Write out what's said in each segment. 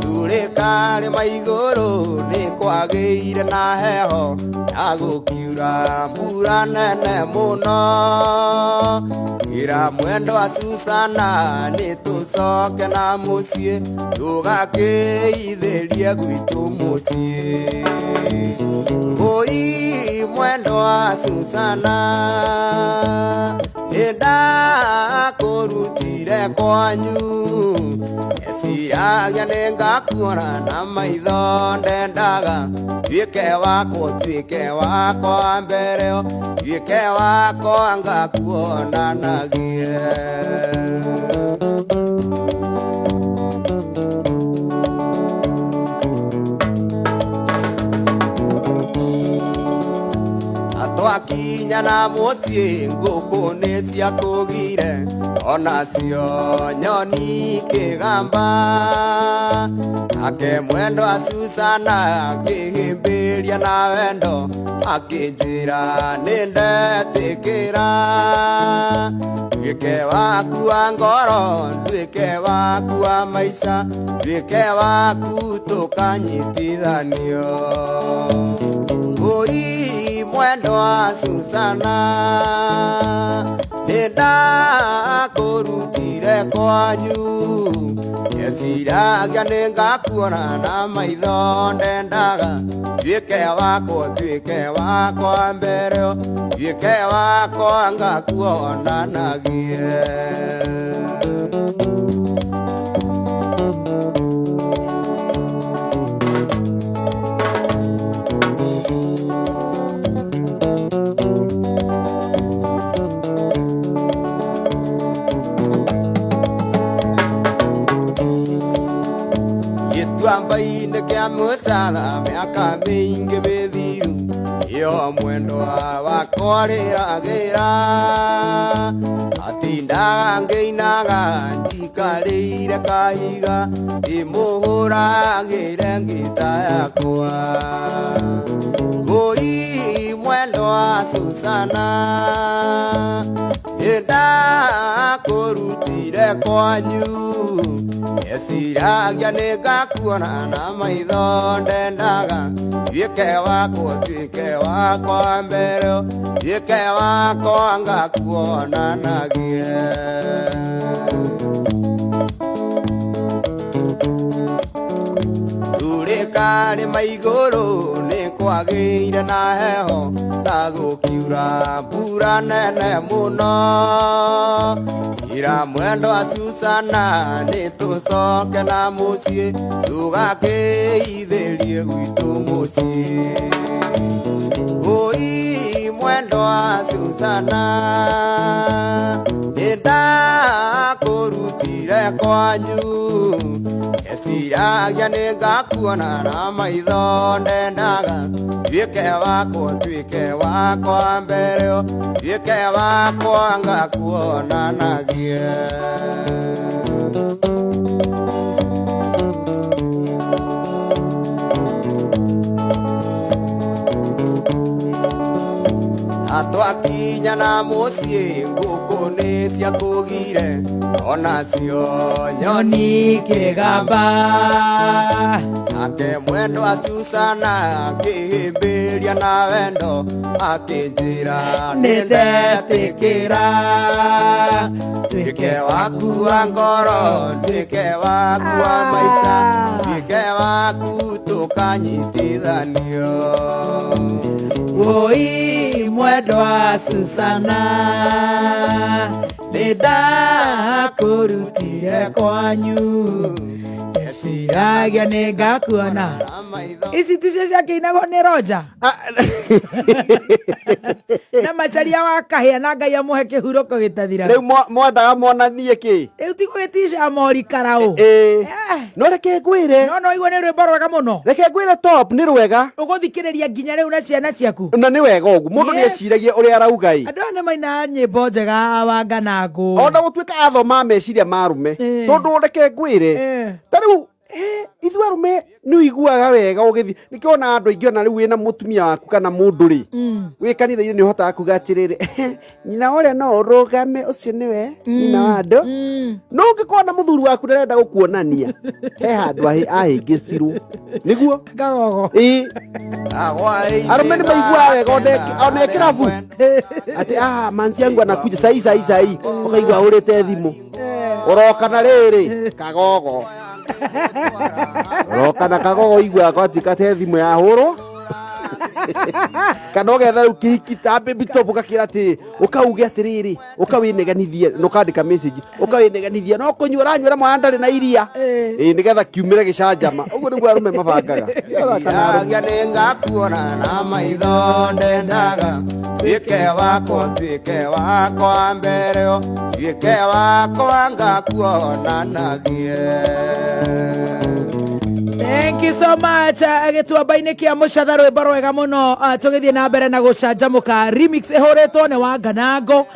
Turĩkarĩ ma igũrũ nĩ kwagĩire na heho na gũkiura mbura nene mũno. Ĩra mwendwa Susana nĩ tũcoke na mũciĩ tũgakĩithĩrie gwitũ mũciĩ. Ũi mwendwa Susana nĩ ndakũrutire kwanyu Eciragia nĩ ngakuona na maitho ndendaga tuĩke wakwa tuĩke wakwa mbere tuĩke wakwa ngakuonanagie. Twakinya na mũciĩ ngũkũ nĩ ciakũgire onacio nyoni ikĩgamba nake mwendwa Susana akĩhĩmbĩria na wendo akĩnjĩra nĩ ndetĩkĩra nduĩke waku wa ngoro nduĩke waku wa maica nduĩke waku tũkanyitithanio. Ũi mwendwa Susana nĩ ndakũrutire kwanyu Eciragia nĩ ngakuona na maitho ndendaga tuĩke wakwa tuĩke wakwa mbere tuĩke wakwa ngakuonanagie. Gĩtuamba-inĩ kĩa mũcara mĩaka mĩingĩ mĩthiru ĩyo mwendwa wakwa rĩragĩra atindaga ngĩinaga njikarĩire kahiga ndĩmũhũragĩre ngita yakwa. Ũi mwendwa Susana nĩ ndakũrutire kwanyu Eciragia nĩ ngakuona na maitho ndendaga tuĩke wakwa tuĩke wakwa mbere tuĩke wakwa ngakuonanagie. Turĩkarĩ ma igũrũ nĩ kwagĩire na heho na gũkiura mbura nene mũno. Ĩra mwendwa Susana nĩ tũcoke na mũciĩ tũgakĩithĩrie gwitũ mũciĩ. Ũi mwendwa Susana nĩ ndakũrutire kwanyu Eciragia nĩ ngakuona na maitho ndendaga tuĩke wakwa tuĩke wakwa mbere tuĩke wakwa ngakuonanagie. Twakinya na mũciĩ ngũkũ nĩ ciakũgire onacio nyoni ikĩgamba nake mwendwa Susana akĩhĩmbĩria na wendo akĩnjĩra nĩ ndetĩkĩra tuĩke waku wa ngoro nduĩke waku wa maica nduĩke waku tũkanyitithanio. Ũi mwendwa Susana nĩ ndakũrutire kwanyu Eciragia nĩ ngakuona. Ici ticio ciakĩinagwo nĩ Roger na Macharia wa Kahĩa na Ngai amũhe kĩhurũko gĩtathiraga. Rĩu mwendaga monanie kĩ? Rĩu ti gũgĩtica mori karaũ. Ĩĩ. No reke ngwĩre. No igue nĩ rwĩmbo rwega mũno. Reke ngwĩre top nĩ rwega. Ũgũthikĩrĩria nginya rĩu na ciana ciaku. Na nĩ wega ũguo. Mũndũ nĩ eciragia ũrĩa arauga ĩ. Andũ aya nĩ mainaga nyĩmbo njega Wanga na Ngũ. Ona gũtuĩka athoma meciria ma arũme. Tondũ reke ngwĩre. Ta rĩu Ithuĩ arũme nĩ ũiguaga wega ũgĩthiĩ, nĩkĩo ona andũ aingĩ ona rĩu wĩna mũtumia waku kana mũndũ rĩ, wĩ kanitha-inĩ nĩ ũhotaga kuga atĩrĩrĩ, nyina ũrĩa no ũrũgame, ũcio nĩwe nyina wa andũ. No ũngĩkorwo na mũthuri waku ndarenda gũkuonania, he handũ ahĩngĩcirwo nĩguo. Kagogo. Ĩĩ, arũme nĩ maiguaga wega ona e kĩrabu atĩ ah, manzi yangu anakuja sahi sahi sahi, ũkaigua ahũrĩte thimũ, ũroka na rĩrĩ kagogo, ũroka na kagogo, iguaga gwatuĩka te thimũ yahũrwo, kana ũgetha rĩu kĩhiki ta baby top, ũgakĩra atĩ ũkauge atĩrĩrĩ, ũkawĩneganithie na ũkandĩka message, ũkawĩneganithia no kũnyua ũranyuĩra mwana ndarĩ na iria, ĩĩ, nĩgetha kiumĩre gĩcanjama. Ũguo nĩguo arũme mabangaga. Yagia nĩngakuona na maitho, ndendaga tuĩke wakwa, tuĩke wakwa mbere, tuĩke wakwa ngakuonanagie. Thank you so much. Gĩtuamba-inĩ kĩa mũcatha, rwĩmbo rwega mũno. Tũgĩthiĩ na mbere na gũcanjamũka, remix ĩhũrĩtwo nĩ wa Nganango.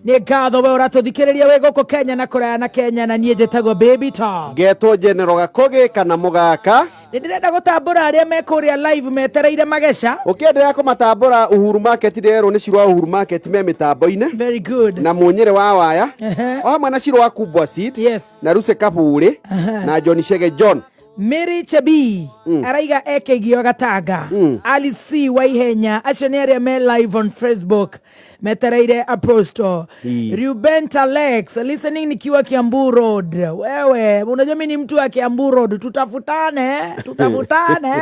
Nĩ ngatho we ũratũthikĩrĩria wĩ gũkũ Kenya na kũraya na Kenya, na niĩ njĩtagwo Baby Top. Ngetwo General Gakũgĩ kana Mũgaka. Nĩ ndĩrenda gũtambũra arĩa me kũrĩa live metereire mageca. Ũkĩendelea kũmatambũra, Uhuru Market, ndĩrerwo nĩ Ciro wa Uhuru Market me mĩtambo-inĩ Very good. na Mũnyĩrĩ wa Waya, o hamwe na Ciro wa Kubwa Seed, na Ruse Kaburi na John Shege John. Mary Chebi araiga ekegio Gatanga, Alice C Waihenya, acio nĩ arĩa me live on Facebook metereire Apostle. Ruben Talex, listening nikiwa Kiambu Road. Wewe unajua mimi ni mtu wa Kiambu Road, tutafutane, tutafutane.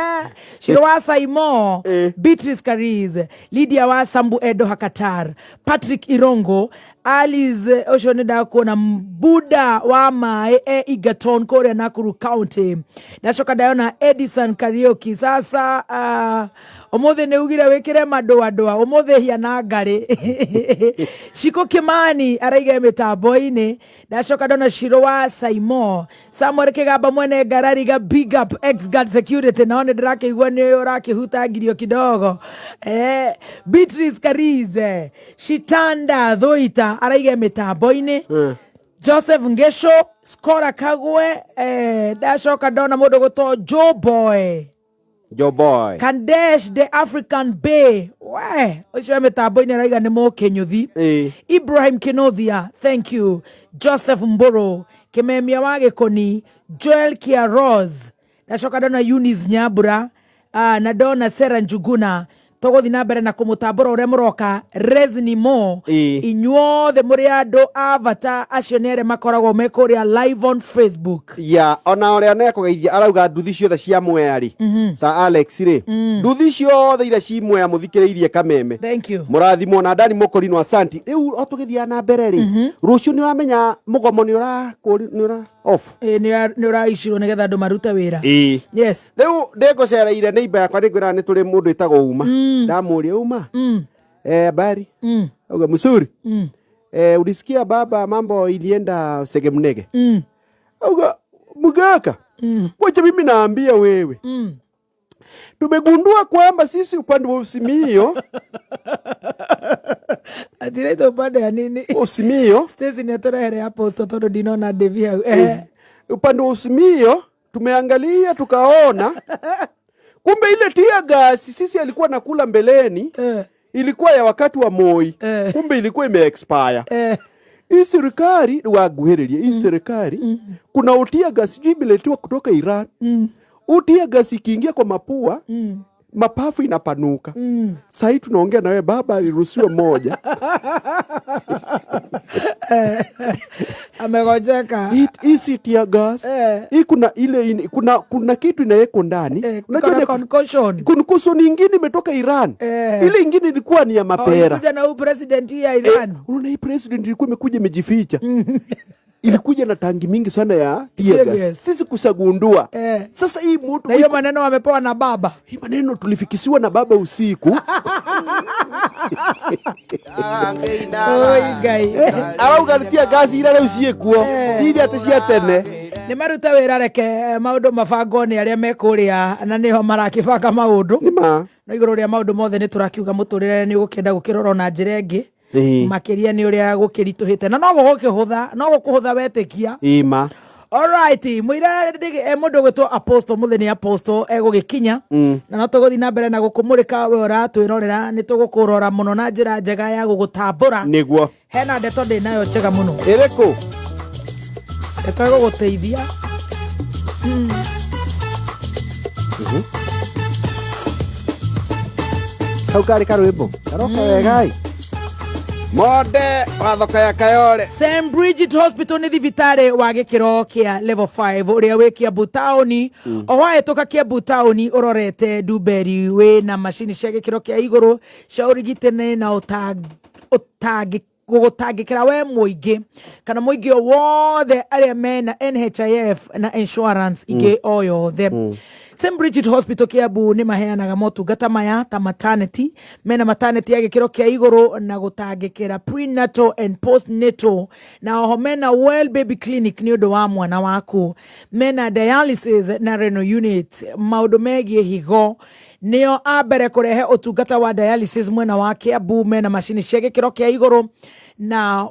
Shiro wa Saimo, Beatrice Kariz, Lydia wa Sambu, Edo Hakatar, Patrick Irongo, Alice ũcio nĩ ndakuona, Mbuda wa maĩ e Egerton kũrĩa Nakuru County. Ndacoka ndayona Edison Karaoke. Sasa ũmũthĩ nĩ ugire wĩkĩre mandũandũa, ũmũthĩ hiana ngarĩ. Shiko Kimani araiga mĩtambo-inĩ. Ndacoka ndona Shiro wa Saimo, Samuel Kĩgamba mwene ngarariga, big up ex guard security, nao nĩ ndĩrakĩigua nĩ ũrakĩhutangirio kidogo. Beatrice Karize Shitanda Thuita araiga mĩtambo-inĩ. Joseph Ngesho Skora Kagwe, ndacoka ndona mũndũ gũtwo Joe Boy. Joe Boy. Kandesh the African Bay, we ũcio wa mĩtambo-inĩ araiga nĩ mũkĩnyũthi. Ibrahim Kinothia, thank you. Joseph Mburu Kimemia wa Gĩkũni, Joel Kiaros, ndacoka ndona Eunice Nyambura, na ndona Sarah Njuguna. Tũgũthiĩ na mbere na kũmũtambũra ũrĩa mũroka Resni Mo. Inyuothe mũrĩ andũ a bata, acio nĩ arĩa makoragwo me kũrĩa live on Facebook. Ya, ona ũrĩa nekũgeithia arauga nduthi ciothe cia Mwea rĩ, Sir Alex rĩ, nduthi ciothe iria ci Mwea mũthikĩrĩirie kameme. Thank you. Mũrathimwo na Dani Mũkorino, asanti. Rĩu o tũgĩthiaga na mbere rĩ, rũciũ nĩ ũramenya mũgomo nĩ ũra nĩ ũra off. Ĩ, nĩ ũraicirwo nĩgetha andũ marute wĩra. Ĩĩ. Yes. Rĩu ndĩngũcereire neighbor yakwa, nĩngwĩraga nĩ tũrĩ mũndũ wĩtagwo Uma, ndamũria, "Uma, habari?" Auga, "Mzuri. Ulisikia baba mambo ilienda segemnege?" Auga, "Mgaka, wacha mimi naambia wewe, tumegundua kwamba sisi upande wa Usimio." Atiraitwo upande ya nini? Usimio. Stacy nĩ atũrehere apostle tondũ ndinona Devi hau. Upande wa Usimio tumeangalia tukaona kumbe ile tear gas sisi alikuwa nakula mbeleni ilikuwa ya wakati wa Moi, kumbe ilikuwa ime-expire. Hii serikali waguhĩrĩria, hii serikali kuna tear gas sijui imeletewa kutoka Iran. Tear gas ikiingia kwa mapua, mapafu inapanuka. Sahii tunaongea na wewe, baba aliruhusiwa moja. Amegojeka. Hii si tear gas. Hii kuna ile kuna kitu inawekwa ndani. Unajua Kuna concoction. Concoction ingine imetoka Iran. Ile ingine ilikuwa ni ya mapera. Ilikuja na huu president hii ya Iran. Unaona hii president ilikuwa imekuja imejificha, ilikuja na tangi mingi sana ya tear Tear gas. Gas. Sisi kusagundua sasa hii mtu Na hiyo maneno wamepewa na baba. Hii maneno tulifikisiwa na baba usiku. Oi Ngai. Arauga tear gas ira rĩu ciĩkuo, iria atĩ cia tene. Nĩ maruta wĩra, reke maũndũ mabangwo nĩ arĩa me kũrĩa na nĩho marakĩbanga maũndũ. Nĩma. No igũrũ rĩa maũndũ mothe nĩ tũrakiuga mũtũrĩre nĩ ũgũkĩenda gũkĩrora na njĩra ĩngĩ, makĩria nĩ ũrĩa gũkĩritũhĩte, na no gũgũkĩhũtha, no gũkũhũtha wetĩkia. Ĩma. Alright, mũira mũndũ ũgwĩtwo Apostle, mũthĩ Apostle egũgĩkinya na no tũgũthiĩ na mbere na gũkũmũrĩka we ũratwĩrorera, nĩ tũgũkũrora mũno na njĩra njega ya gũgũtambũra. Nĩguo. Hena ndeto ndĩ nayo njega mũno. Ĩrĩkũ? Ndeto ĩgũgũteithia. Hau karĩ karwĩmbo karoka wegai Monde wa thoko ya Kayole. St. Bridget Hospital nĩ thibitarĩ wa gĩkĩro kĩa level 5 ũrĩa wĩ Kiambu taũni, o wahĩtũka Kiambu taũni ũrorete Ndumberi, wĩ na macini cia gĩkĩro kĩa igũrũ cia ũrigitani na ũtangĩ gũgũtangĩkĩra we mũingĩ kana mũingĩ o wothe arĩa mena NHIF na insurance ingĩ o yothe. St. Bridget Hospital Kiambu nĩ maheanaga motungata maya ta maternity, mena maternity ya gĩkĩro kĩa igũrũ na gũtangĩkĩra prenatal and postnatal, na oho mena well baby clinic nĩ ũndũ wa mwana waku, mena dialysis na renal unit, maũndũ megiĩ higo, nĩo a mbere kũrehe ũtungata wa dialysis mwena wa Kiambu, mena macini cia gĩkĩro kĩa igũrũ na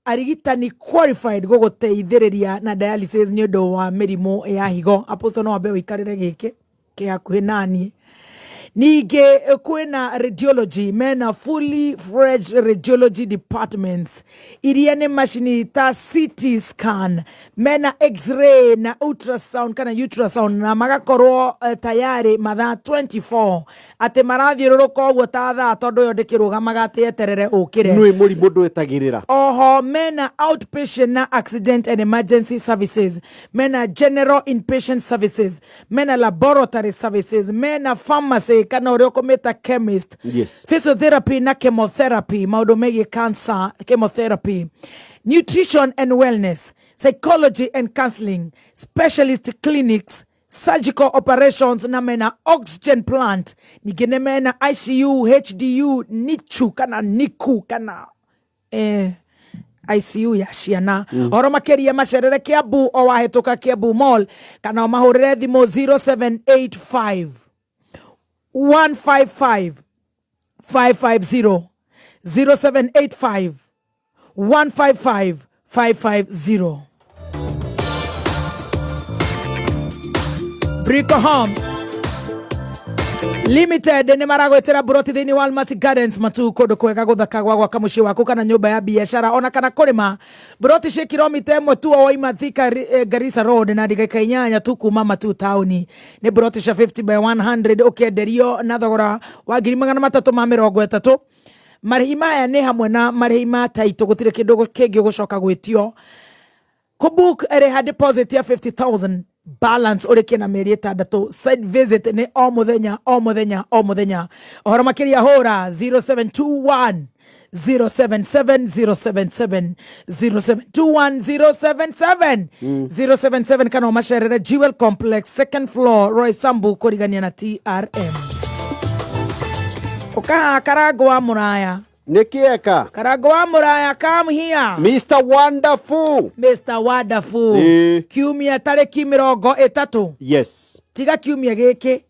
arigitani qualified gũgũteithĩrĩria na dialysis nĩ ũndũ wa mĩrimũ ya higo. Apostle, no wambe ũikarĩre gĩkĩ kĩ hakuhĩ naniĩ. Ningĩ kwĩna radiology, mena fully fledged radiology departments iria nĩ macini ta CT scan, mena x-ray na ultrasound kana ultrasound, na magakorwo tayari mathaa 24, atĩ marathiũrũrũka ũguo ta thaa, tondũ ĩyo ndĩkĩrũgamaga atĩ eterere ũkĩre. Nĩ mũrimũ ndwetagĩrĩra. Oho mena outpatient na accident and emergency services, mena general inpatient services, mena laboratory services, mena pharmacy kana ũrĩa ũkũmĩta chemist, physiotherapy na chemotherapy, maũndũ megiĩ cancer chemotherapy, nutrition and wellness, psychology and counseling, specialist clinics, surgical operations, na mena oxygen plant. Ningĩ nĩ mena ICU, HDU, NICU kana NICU kana ICU ya ciana. Oro makiria macerere Kiambu o wahĩtũka Kiambu Mall, kana ũmahũrĩre thimũ 0785 155 550, 0785 155 550. Brico Homes Limited nĩ maragwĩtĩra buroti thĩinĩ wa Almasi Gardens Matu, kũndũ kwega gũthaka gwa gwaka mũciĩ waku kana nyũmba ya biacara ona kana kũrĩma. Buroti cia kilomita 1 tu o waima Thika Garissa Road na ndagĩka 8 tu kuma Matu taũni. Nĩ buroti cia 50 by 100 ũkĩenderio na thogora wa 330,000. Marĩhi maya nĩ hamwe na marĩhi ma taitũ, gũtirĩ kĩndũ kĩngĩ ũgũcoka gwĩtio. Kũbook, ĩrĩha deposit ya 50,000, balance ũrĩkie na mĩeri 6. Site visit nĩ o mũthenya, o mũthenya, o mũthenya. Ũhoro makĩria hũra 0721 077 077, 0721 077 077, kana ũmacerere Jewel Complex, second floor, Roysambu, kũrigania na TRM. Ũkaha Karango wa Mũraya. Nĩ kĩeka. Karango wa Mũraya, come here. Mr Wonderful. Mr Wonderful. Kiumia tarĩki 30. Tiga kiumia gĩkĩ.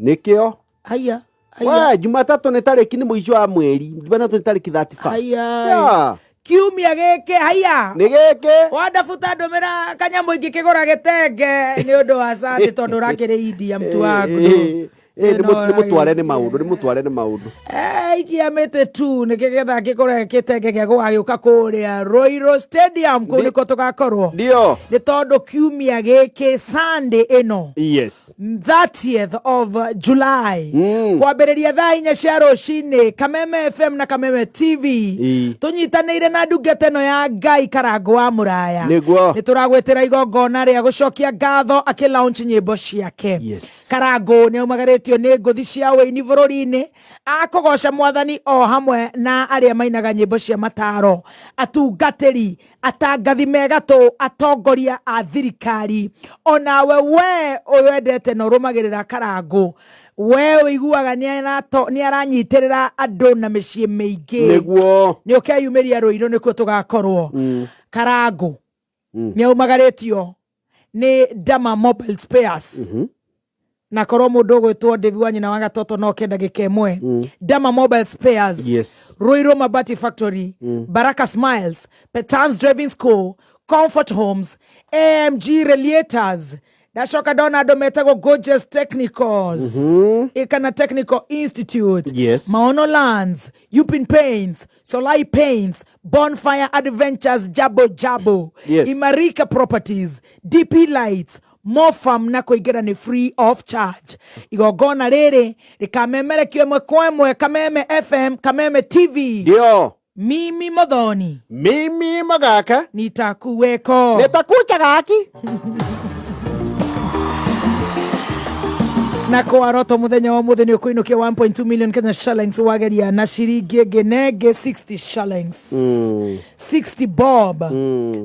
Nĩkĩo. Haya, haya. We Jumatatũ nĩ tarĩki, nĩ mũico wa mweri, Jumatatũ nĩ tarĩki 31st. Haya. Kiumia gĩkĩ, haya. Nĩ gĩkĩ. Wonderful, ta ndũmĩra kanyamũ ingĩkĩgũra gĩtenge nĩ ũndũ wa Sunday, tondũ ũrakĩrĩ India mtu wangu. Nĩ mũtware nĩ maũndũ, nĩ mũtware nĩ maũndũ. Ikia mĩtĩ tu nĩ kĩgetha ngĩkũre gĩtenge gĩa gũgagĩũka kũrĩa Ruiru Stadium, kũu nĩkuo tũgakorwo. Ndio. Nĩ tondũ kiumia gĩkĩ, Sunday ĩno, 30th of July, kwambĩrĩria thaa 4 cia rũcinĩ, Kameme FM na Kameme TV tũnyitanĩire na ndungata ĩno ya Ngai Karango wa Mũraya, Nĩguo. nĩ tũragwĩtĩra igongona rĩa gũcokia ngatho akĩ launch nyĩmbo ciake. Karango nĩ aumagarĩtio nĩ ngũthi cia wĩini bũrũri-inĩ akũgoca mwathani o hamwe na arĩa mainaga nyĩmbo cia mataro, atungatĩri, atangathi megatũ, atongoria a thirikari. Onawe we ũyendete na ũrũmagĩrĩra Karango, we ũiguaga nĩ aranyitĩrĩra andũ na mĩciĩ mĩingĩ. Nĩguo. Nĩ ũkeyumĩria Rũirũ, nĩkuo tũgakorwo. Karango nĩ aumagarĩtio nĩ Dama Mobile Spares, na korwo mũndũ ũgwĩtwo David wa nyina wa gatoto no kenda gĩka ĩmwe, Dama Mobile Spares, Ruiru Mabati Factory, Baraka Smiles, Petans Driving School. Comfort Homes, AMG Reliators, ndacoka ndona andå metagwo Gorgeous Technicals, Ikana Technical Institute, Yes. Maono Lands, Upin Paints, Solai Paints, Bonfire Adventures, Jabo Jabo, Yes. Imarika Properties, DP Lights, Mofam, na kũingĩra nĩ free of charge. Igongona rĩrĩ rĩkamemerekio ĩmwe kwa ĩmwe Kameme FM, Kameme TV. Ndio. Mimi Muthoni Mimi Magaka. Nitakuweko. Nitakucha gaki. Na kwa roto muthenya wa muthenya ukuinukia 1.2 million Kenya shillings wageria na ciringi ĩngĩ nenge 60 shillings, 60 bob,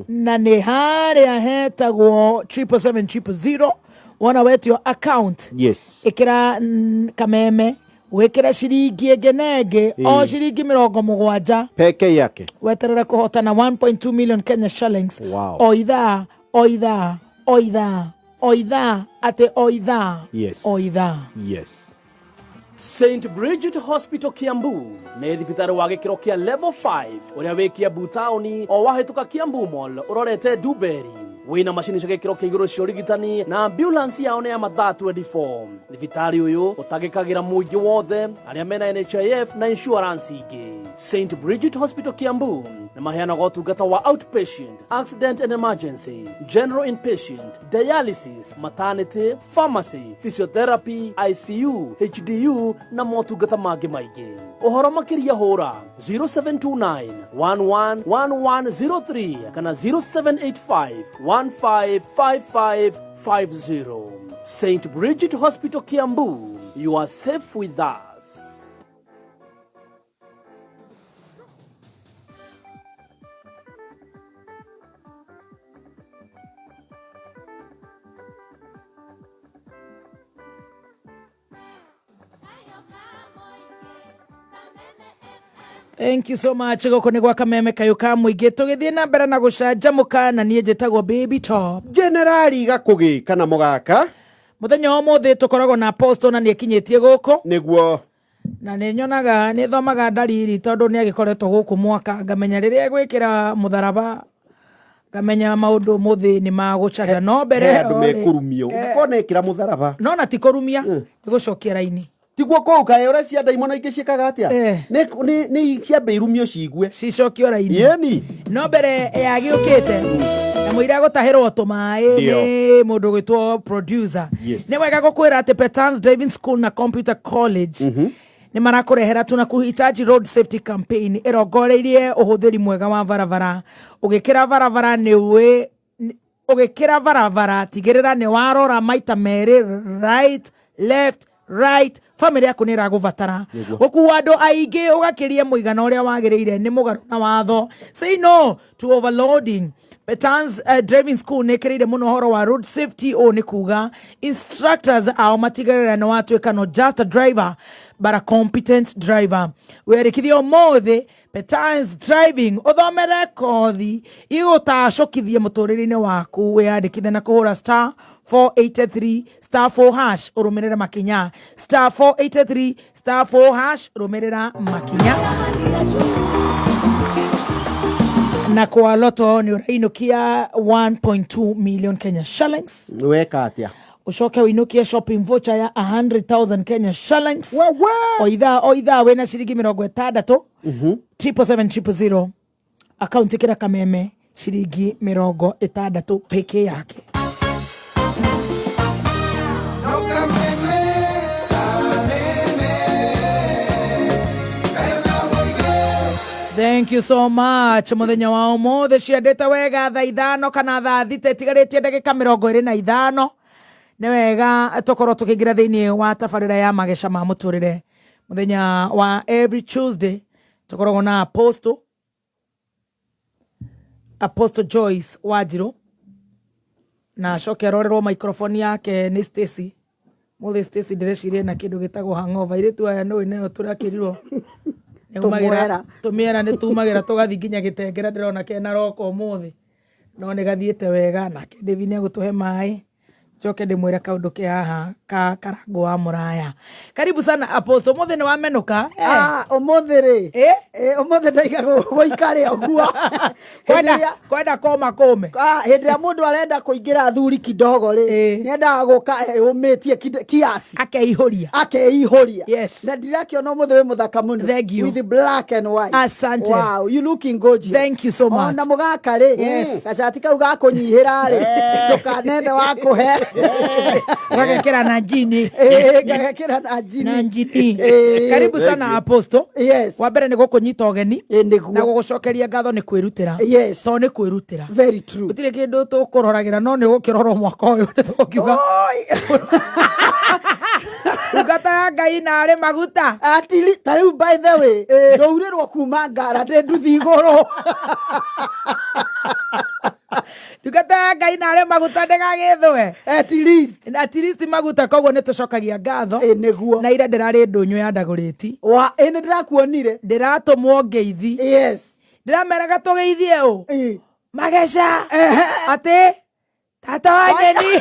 na nĩ harĩa hetagwo 777 000 wona wetio account. Ĩkĩra Kameme, wĩkĩre ciringi ĩngĩ na ĩngĩ o ciringi 70 Peke yake. Weterere kũhotana 1.2 million Kenya shillings. O ithaa, o ithaa, o ithaa, o ithaa, atĩ o ithaa. O ithaa. St Bridget Hospital Kiambu nĩ thibitarĩ wa gĩkĩro kĩa level 5 ũrĩa wĩ Kiambu taũni o wahĩtũka Kiambu Mall ũrorete Duberi. Wĩna macini cia gĩkĩro kĩa igũrũ cia ũrigitani na ambulance yao nĩ ya mathaa 24. Thibitarĩ ũyũ ũtangĩkagĩra mũingĩ wothe arĩa mena NHIF na insurance ingĩ. St Bridget Hospital Kiambu nĩ maheanaga ũtungata wa outpatient, accident and emergency, general inpatient, dialysis, maternity, pharmacy, physiotherapy, ICU, HDU na motungata mangĩ maingĩ. Ũhoro makĩria hũra 0729 111103 kana 0785 155550. St Bridget Hospital Kiambu, you are safe with us. Thank you so much. Gũkũ nĩ gwa Kameme kayũ ka mũingĩ, tũgĩthiĩ na mbere na gũcanjamũka, na niĩ njĩtagwo Baby Top. Generali Gakugi kana Mugaka. Mũthenya wa ũmũthĩ tũkoragwo na Apostle na nĩ akinyĩtie gũkũ. Niguo. Na nĩ nyonaga nĩ thomaga ndariri tondũ nĩ agĩkoretwo gũkũ mwaka, ngamenya rĩrĩa egwĩkĩra mũtharaba, ngamenya maũndũ mũthĩ nĩ magũcaca no mbere He andũ ĩyo rĩ, mekurumio ũngĩkorwo nekĩra mũtharaba. No na ti kũrumia, nĩ gũcokia raini. Tiguo kũu kaĩ ũrĩa cia ndaimono ingĩ ciĩkaga atĩa? Eh. Nĩ ciambe irumio ciigue. Cicokio raini. Yeni. No mbere ya gĩũkĩte na mũira gũtahĩrwo tũmaĩ Ndio. nĩ mũndũ gwĩtwo producer. Nĩ wega gũkwĩra atĩ Petans Driving School na Computer College nĩ marakũrehera Tunakuhitaji road safety campaign ĩrongoreirie ũhũthĩri mwega wa barabara. Ũgĩkĩra barabara nĩ wĩ ũgĩkĩra barabara tigĩrĩra nĩ warora maita merĩ, right, left, right. Famĩlĩ yaku nĩ ĩragũbatara. Gũkua andũ aingĩ ũgakĩria mũigana ũrĩa wagĩrĩire nĩ mũgarũ na watho. Say no to overloading. Petans Driving School nĩ ĩkĩrĩire mũno ũhoro wa road safety. Ũũ nĩ kuga instructors ao matigĩrĩra nĩ watuĩka no just a driver but a competent driver. Wĩyandĩkithie ũmũthĩ Petans Driving ũthomere kothi igũtacũkithie mũtũrĩre-inĩ waku. Wĩyandĩkithie na kũhũra star 483 star 4 hash, ũrũmĩrĩre makinya. Star 483 star 4 hash, rũmĩrĩra makinya. Na kwa loto nĩ ũrainũkia 1.2 million Kenya shillings. Weka atĩa? Ũcoke ũinũkie shopping voucher ya 100,000 Kenya shillings. Wewe! O ithaa o ithaa wĩna ciringi 60, 777 000, akaunti kĩra Kameme, ciringi 60 peke yake. No Kameme, Kameme, kayo ka mũingĩ. Thank you so much. Muthenya wa umuthi ciendete wega thaa 5 kana thaa 6 itigarĩtie ndagĩka 25, nĩ wega tũkorwo tũkĩingĩra thĩinĩ wa tabarĩra ya mageca ma mũtũrĩre. Mũthenya wa every Tuesday tũkoragwo na Apostle Joyce Wanjirũ, na acoke arorerwo microphone yake nĩ Stacy. Mũthĩ Stacy ndĩreciria na kĩndũ gĩtagwo hangover. Airĩtu aya nĩũĩ nayo tũrakĩrirwo Tũmwera. Tũmĩera nĩ tumagĩra tũgathiĩ nginya gĩtengera. Ndĩrona kena roka ũmũthĩ no nĩ gathiĩte wega. Nake David nĩ egũtũhe maĩ. Njoke ndĩmwĩre kaũndũ ke haha ka Karango wa Mũraya. Karibu sana Apostle, ũmũthĩ nĩ wamenũka. Eh. Ah, ũmũthĩ rĩ. Eh? Eh, ũmũthĩ ndaiga gũikare ũguo. Kwenda kwenda koma kũme. Ah, hĩndĩ ĩrĩa mũndũ arenda kũingĩra athuri kidogo rĩ, Eh. nĩendaga gũka eyũmĩtie kiasi. Akeihũria. Akeihũria. Yes. Na ndirakĩona ũmũthĩ wĩ mũthaka mũno. Thank you. With black and white. Asante. Wow, you looking gorgeous. Thank you so much. Ona mũgaka rĩ, Yes. gacati kau gakũnyihĩra rĩ, ndũkanethe wa kũhe. Ũgagekĩra na njini. Ĩĩ, ngagekĩra na njini. Na njini. Ĩĩ. Karibu sana Apostle. Yes. Wa mbere nĩ gũkũnyita ũgeni. Ĩĩ, nĩguo. Na gũgũcokeria ngatho nĩ kwĩrutĩra. Yes. Tondũ nĩ kwĩrutĩra. Very true. Gũtirĩ kĩndũ tũkũroragĩra no nĩ gũkĩrorwo mwaka ũyũ nĩ tũkiuga. Ndungata ya Ngai na arĩ maguta. Atili, ta rĩu by the way, ndaurĩrwo kuma ngara ndĩ nduthi igũrũ. Ndungata ya Ngai na arĩ maguta ndĩgagĩthũe. At least. At least maguta, koguo nĩ tũcokagia ngatho. Ĩ, nĩguo. Na ira ndĩrarĩ ndũnyũ ya Ndagũrĩti. Wa, ĩ nĩ ndĩrakuonire. Ndĩratũmwo ngeithi. Yes. Ndĩrameraga tũgeithie ũ. Ĩ. Mageca. Atĩ tata wa nyeni.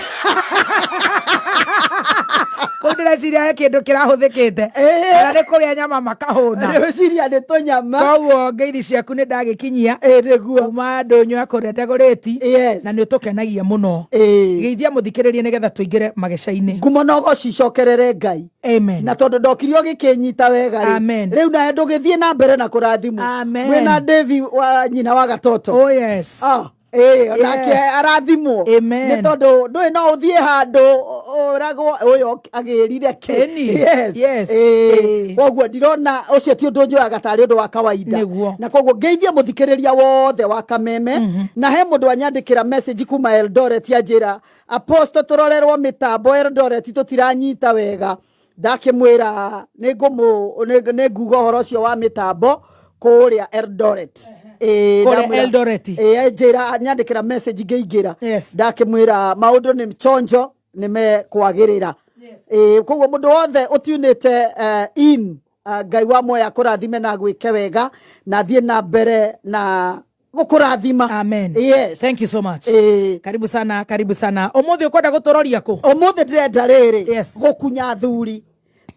Kũu ndĩreciria he kĩndũ kĩrahũthĩkĩte. Ĩ. Kana nĩ kũrĩa nyama makahũna. Ndĩreciria nĩ tũnyama. Koguo ngeithi ciaku nĩ ndagĩkinyia. Ĩ, nĩguo. Kuma ndũnyũ ya kũrĩa Ndagũrĩti. Yes. Na nĩ ũtũkenagia mũno. Ĩ. Geithia mũthikĩrĩria nĩgetha tũingĩre mageca-inĩ. Ngumo no gũcicokerere Ngai. Amen. Na tondũ ndokire ũgĩkĩnyita wega rĩ. Amen. Rĩu nawe ndũgĩthiĩ na mbere na kũrathimwo. Amen. Wĩna Davy wa nyina wa gatoto. Oh yes. Ah, ĩĩ, onake Yes. arathimwo. Amen. Nĩ tondũ ndũĩ no ũthiĩ handũ ũragwo ũyũ agĩrire kĩ. Ĩni. Yes. Yes. Ĩĩ. Ĩĩ. Koguo ndirona ũcio ti ũndũ njoyaga tarĩ ũndũ wa kawaida. Nĩguo. Na koguo ngeithie mũthikĩrĩria wothe wa Kameme. Na he mũndũ anyandĩkĩra message kuma Eldoret anjĩra Apostle tũrorerwo mĩtambo Eldoret tũtiranyita wega. Ndakĩmwĩra nĩ nguga ũhoro ũcio wa mĩtambo kũrĩa Eldoret. Ĩĩ, Kũrĩa ndamwĩra- Eldoret. Ĩĩ, njĩra nyandĩkĩra message ngĩingĩra. Yes. Ndakĩmwĩra maũndũ nĩ chonjo nĩ mekwagĩrĩra. Ĩĩ, koguo mũndũ wothe ũtunĩte in Ngai wa muoyo akũrathime na agwĩke wega na thiĩ na mbere na gũkũrathima. Amen. Yes. Thank you so much. Ĩĩ. Karibu sana, karibu sana. Ũmũthĩ ũkwenda gũtũroria kũ? Ũmũthĩ ndĩrenda rĩrĩ Yes. gũkunya athuri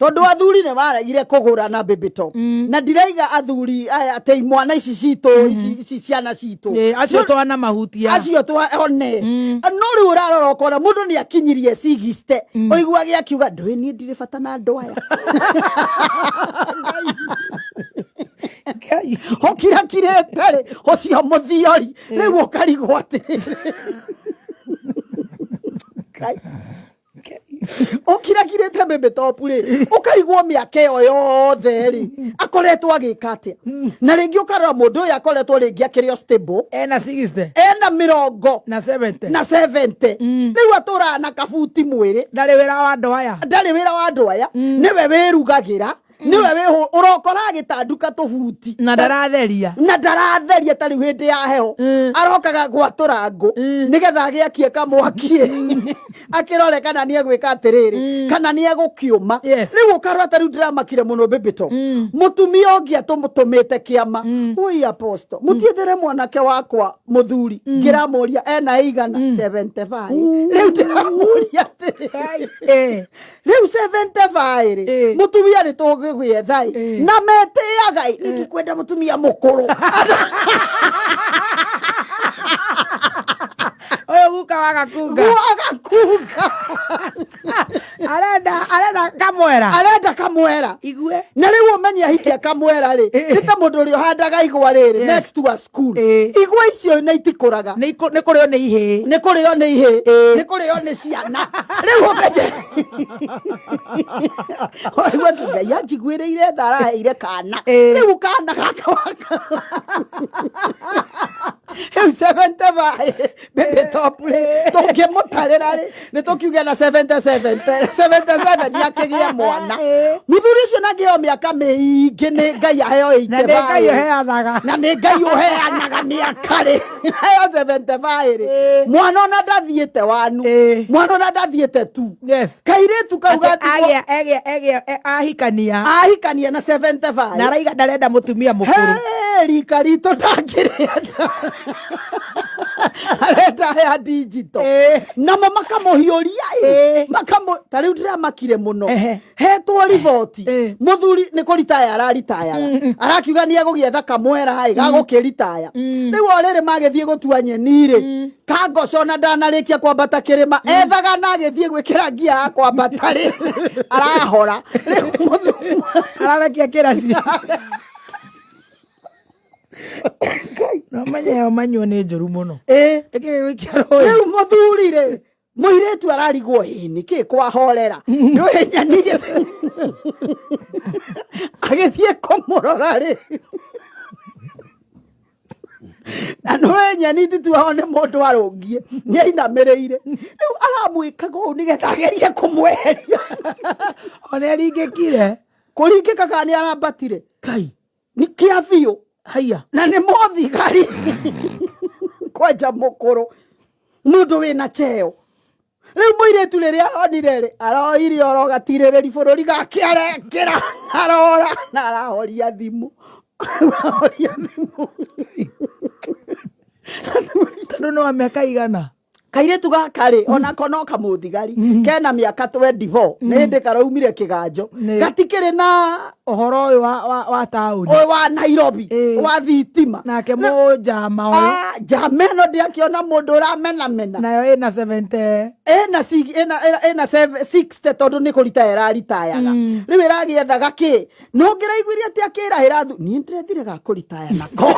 tondũ athuri nĩ maregire kũgũra na baby top. Na ndiraiga athuri aya atĩ imwana ici citũ ici ici ciana citũ. Ĩĩ, acio twana mahutia. Acio twa one. No rĩu ũrarora ũkona mũndũ nĩ akinyirie 60 ũiguage akiuga ndũĩ niĩ ndirĩ bata na andũ aya. Ũkirakirĩte rĩ ũcio mũthiori rĩu ũkarigwo atĩrĩrĩ. Ngai. Ũkirakirĩte baby top rĩ ũkarigwo mĩaka ĩyo yothe rĩ akoretwo agĩka atĩa. Na rĩngĩ ũkarora mũndũ ũyũ akoretwo rĩngĩ akĩrĩ o stable. Ena 60. Ena mĩrongo. Na 70. Na 70. Rĩu atũraga na kabuti mwĩrĩ. Ndarĩ wĩra wa andũ aya. Ndarĩ wĩra wa andũ aya. Nĩwe wĩrugagĩra. Nĩwe wĩhũ ũrokora agĩtanduka tũbuti. Na ndaratheria. Na ndaratheria ta rĩu hĩndĩ ya heho. Arokaga gwatũra ngũ. Nĩgetha agĩakie kamwaki. Akĩrore kana nĩ egwĩka atĩrĩrĩ. Kana nĩ egũkĩũma. Yes. Rĩu ũkarora ta rĩu ndĩramakire mũno baby top. Mũtumia ũngĩ atũmũtũmĩte kĩama. Oi Apostle, mũtiethere mwanake wakwa mũthuri. Ngĩramũria ena igana 75. Rĩu ndĩramũria atĩrĩrĩ. Ĩĩ. Rĩu 75 rĩ, Ĩĩ. mũtumia nĩ tũgĩgwetha ĩ. Ĩĩ. Na metĩaga ĩ, nĩ ndikwenda mũtumia mũkũrũ. Ũyũ guka wa gakunga. Wa gakunga. Arenda, arenda kamwera. Arenda kamwera. Igue. Na rĩu ũmenye ahikia kamwera rĩ, nĩ ta mũndũ ũrĩa ũhandaga igwa rĩrĩ, Yes. next to a school. Ĩĩ. Igwa icio nĩ itikũraga. Nĩ kũrĩo nĩ ihĩĩ. Nĩ kũrĩo nĩ ihĩĩ. Nĩ kũrĩo nĩ ciana. Rĩu ũmenye. Ũraigua atĩ Ngai anjiguĩrĩire tha araheire kana. Ĩĩ. Rĩu kana gaka waka. Rĩu 75 baby top rĩ, tũngĩmũtarĩra rĩ, nĩ tũkiuge na 77, 77 nĩ akĩgĩe mwana. Mũthuri ũcio na angĩheo mĩaka mĩingĩ nĩ Ngai aheo Na nĩ Ngai 85. ũheanaga. Na nĩ Ngai ũheanaga mĩaka rĩ. Aheo 75 rĩ. Mwana ona ndathiĩte wanu. Mwana ona ndathiĩte tu. Yes. Kairĩtu kau Atĩ gatigwo. agĩa, egĩa, egĩa, ahikania. Ahikania na 75. Na araiga ndarenda mũtumia mũkũrũ. He, rika ritũ ndangĩrĩenda. Arenda ya digital. Namo makamũhiũria ĩ. Makamũ ta rĩu ndĩramakire mũno. Hetwo riboti. Mũthuri nĩ kũritaya araritayaga. Arakiuga nĩ egũgĩetha kamwera ĩ gagũkĩritaya. Rĩu o rĩrĩ magĩthiĩ gũtua nyeni rĩ, kangoco ona ndanarĩkia kwambata kĩrĩma ethaga na agĩthiĩ gwĩkĩra ngia ya kwambata rĩ arahora. Rĩu mũthuri Ararekia kĩraci. No menye yo manyua nĩ njũru mũno. Ĩkĩrĩ gũikia rũĩ. Rĩu mũthuri rĩ mũirĩtu ararigwo ĩ nĩkĩ kwahorera nĩũĩ nyeni agĩthiĩ kũmũrora rĩ na nĩũĩ nyeni tituaho nĩ mũndũ arũngiĩ nĩ ainamĩrĩire rĩu aramwĩkaga ũũ nĩgetha agerie kũmweheria. Ona aringĩkire. Kũringĩka kana nĩ arambatire. Kai. Nĩ kĩa biũ. Haiya. Na nĩ mũthigari kwanja mũkũrũ mũndũ wĩna cheo. Rĩu mũirĩtu rĩrĩa aronire rĩ aroire oro gatirĩrĩri bũrũri gake arekĩra arora na arahoria thimũ. Arahoria thimũ. Tondũ nĩ wa mĩaka igana? Kairĩtu gaka rĩ onako no kamũthigari kena mĩaka 24 nĩ hĩndĩ karaumire kĩganjo. Gatikĩrĩ na ũhoro ũyũ wa taũni. Ũyũ wa Nairobi wa thitima. Nake mũnjama ũyũ. Njama ĩno ndĩakĩona mũndũ ũramenamena. Nayo ĩna 70. Ĩna ĩna 60 tondũ nĩ kũritaya ĩraritayaga. Rĩu ĩragĩethaga kĩ? No ngĩraiguire atĩ akĩrahĩra thu niĩ ndĩrethire ga kũritaya nako.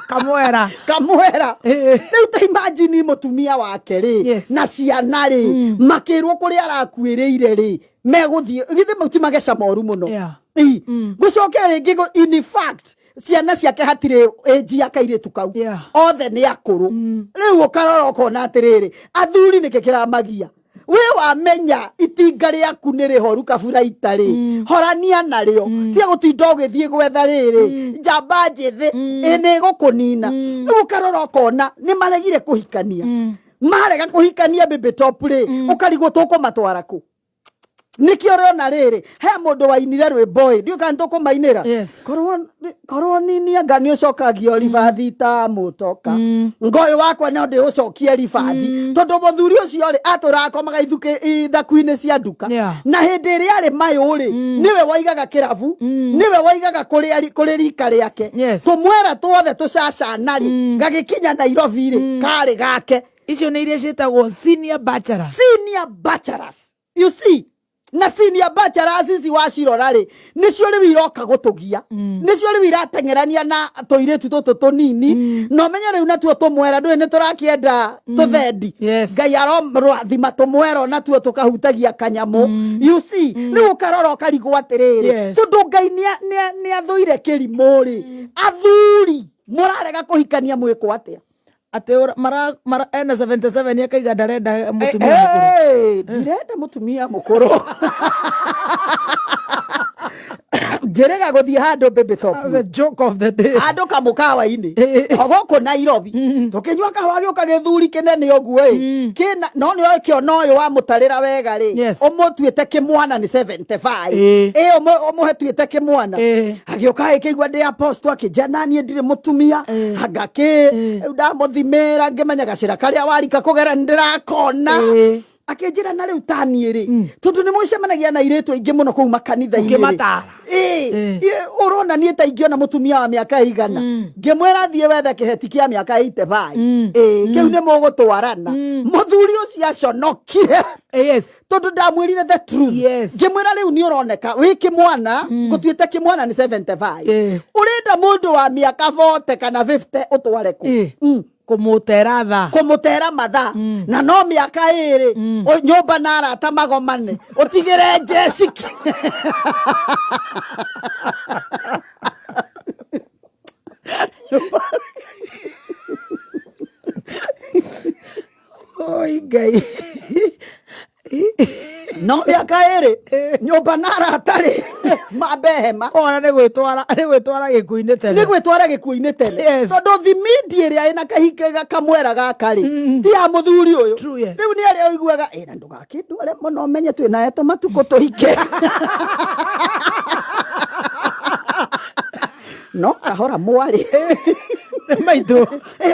Kamwera. Kamwera. Rĩu ta imagine mũtumia wake rĩ na ciana rĩ makĩrwo kũrĩa arakuĩrĩire rĩ megũthiĩ githĩ mau ti mageca moru mũno. Gũcoke rĩngĩ in fact ciana ciake hatirĩ age ya kairĩtu kau. Othe nĩ akũrũ. Rĩu ũkarora ũkona atĩrĩrĩ athuri nĩkĩ kĩramagia. We wamenya itinga rĩaku nĩ rĩhoru kabura itarĩ horania narĩo tia gũtinda ũgĩthiĩ gwetha rĩrĩ njamba njĩthĩ ĩ nĩ ĩgũkũnina. Rĩu ũkarora ũkona nĩ maregire kũhikania. Marega kũhikania baby top rĩ ũkarigwo tũkũmatwara kũ. Nĩkĩo ũrona rĩrĩ he mũndũ wainire rwĩmbo ĩ ndiũĩ kana tũkũmainĩra. Korwo nini anga nĩ ũcokagio ribathi ta mũtoka ngoyũ wakwa no ndĩũcokie ribathi tondũ mũthuri ũcio rĩ atũrakomaga ithaku-inĩ cia nduka. Na hĩndĩ ĩrĩa arĩ mayũ rĩ nĩwe waigaga kĩrabu nĩwe waigaga kũrĩ rika rĩake. Tũmwera tuothe tũcacana rĩ gagĩkinya Nairobi rĩ karĩ gake. Icio nĩ iria ciĩtagwo senior bachelors. Senior bachelors. You see, na senior bachelors ici wacirora rĩ nĩcio rĩu iroka gũtũgia. Nĩcio rĩu irateng'erania na tũirĩtu tũtũ tũnini. Na ũmenye rĩu natuo tũmwera ndũĩ nĩ tũrakĩenda tũthendi. Ngai aromũrathima tũmwera natuo tũkahutagia kanyamũ. You see, rĩu ũkarora ũkarigwo atĩrĩrĩ tondũ Ngai nĩ athũire kĩrimũ rĩ athuri mũrarega kũhikania mwĩkwo atĩa? Atĩ mara ena 77 akaiga ndarenda mũtumia mũkũrũ. Ndirenda mũtumia mũkũrũ. Njĩrĩga gũthiĩ handũ baby top. The joke of the day. Handũ kamũkawa-inĩ. O gũkũ Nairobi. Tũkĩnyua kahũa gĩũka gĩthuri kĩnene ũguo ĩ. Kĩna no nĩ oĩ kĩona ũyũ wamũtarĩra wega rĩ. Ũmũtuĩte kĩmwana nĩ 75. Ũmũtuĩte kĩmwana. Agĩũka agĩkĩigua ndĩ apostle akĩnjĩra na niĩ ndirĩ mũtumia. Anga kĩ. Rĩu ndamũthimĩra ngĩmenya gacĩra karĩa warika kũgera nĩ ndĩrakona. Akĩnjĩra na rĩu ta niĩ rĩ tondũ nĩ mũcemanagia na airĩtu aingĩ mũno kũu makanitha-inĩ rĩ. Ũkĩmataara. Ũrona niĩ ta ingĩona mũtumia wa mĩaka ĩigana. Ngĩmwĩra thiĩ wethe kĩheti kĩa mĩaka 85. Kĩu nĩ mũgũtwarana. Mũthuri ũcio aconokire. Tondũ ndamwĩrire the truth. Ngĩmwĩra rĩu nĩ ũroneka wĩ kĩmwana, ngũtuĩte kĩmwana nĩ 75. Ũrenda mũndũ wa mĩaka 40 kana 50 ũtware kũ? Kũmũtera thaa. Kũmũtera mathaa. Na no mĩaka ĩrĩ, nyũmba na arata magomane. Ũtigĩre Jessica. Oi Ngai. No mĩaka ĩrĩ, nyũmba na arata rĩ, mambe hema. Ona nĩ gwĩtwara gĩkuũ-inĩ tene. Nĩ gwĩtwara gĩkuũ-inĩ tene. Tondũ thimindi ĩrĩa ĩna kahinga kamwera gaka rĩ, ti ya mũthuri ũyũ. Rĩu nĩ arĩa ũiguaga, na ndũgakĩndware mũno ũmenye twĩ nawe tũmatukũ tũike. No kahora mwarĩ. Maitũ.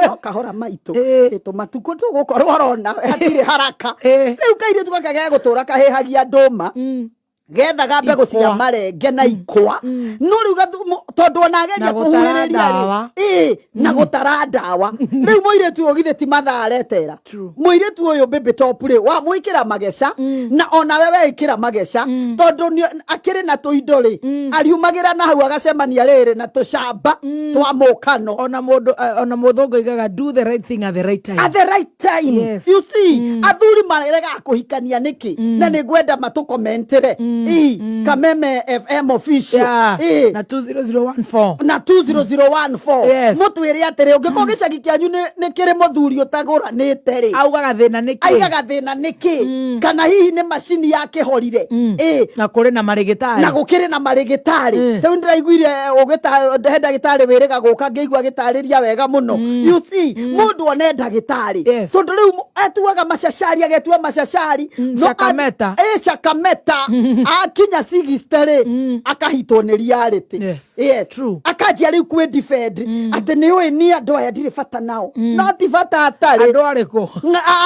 No kahora maitũ. Ĩ. Tũmatukũ tũgũkorwo orona hatirĩ haraka. Ĩ. Rĩu kairĩtu gaka gegũtũra kahĩhagia ndũma, gethaga mbegũ cia Ikwa. Marenge na ikwa, no rĩu tondũ ona ageria Na gũtara kũhuhĩrĩria rĩ, ndawa. Ĩ, na gũtara ndawa. Rĩu mũirĩtu ũyũ githĩ ti mathaa aretera? True. Mũirĩtu ũyũ baby top rĩ, wamwĩkĩra mageca na onawe weĩkĩra mageca, tondũ akĩrĩ na tũindo rĩ, ariumagĩra na hau agacemania rĩrĩ na tũcamba twa mũkano. Ona mũndũ, ona mũthũngũ aigaga, "Do the right thing at the right time." At the right time. Yes. You see, athuri maregaga kũhikania nĩkĩ? Na nĩ ngwenda matũkomentere i Kameme FM official. Yeah. Na 20014. Na 20014. Yes. Mũtwĩre atĩrĩ, ũngĩkorwo gĩcagi kĩanyu nĩ kĩrĩ mũthuri ũtagũranĩte rĩ, augaga thĩna nĩ kĩ? Aigaga thĩna nĩkĩ? Kana hihi nĩ macini yakĩhorire? Ĩ. Na kũrĩ na marĩgĩtarĩ. Na gũkĩrĩ na marĩgĩtarĩ. Rĩu ndĩraiguire ũgĩta he ndagĩtarĩ wĩrĩga gũka, ngĩigua agĩtarĩria wega mũno. You see, mũndũ one ndagĩtarĩ, tondũ rĩu atuaga macacari, agetua macacari. No Chakameta. Ĩ, chakameta. Akinya 60 rĩ, akahitwo nĩ reality. Yes. True. Akanjia rĩu kwĩ defend atĩ nĩ ũĩ niĩ andũ aya ndirĩ bata nao, no ti bata atarĩ. Andũ arĩkũ?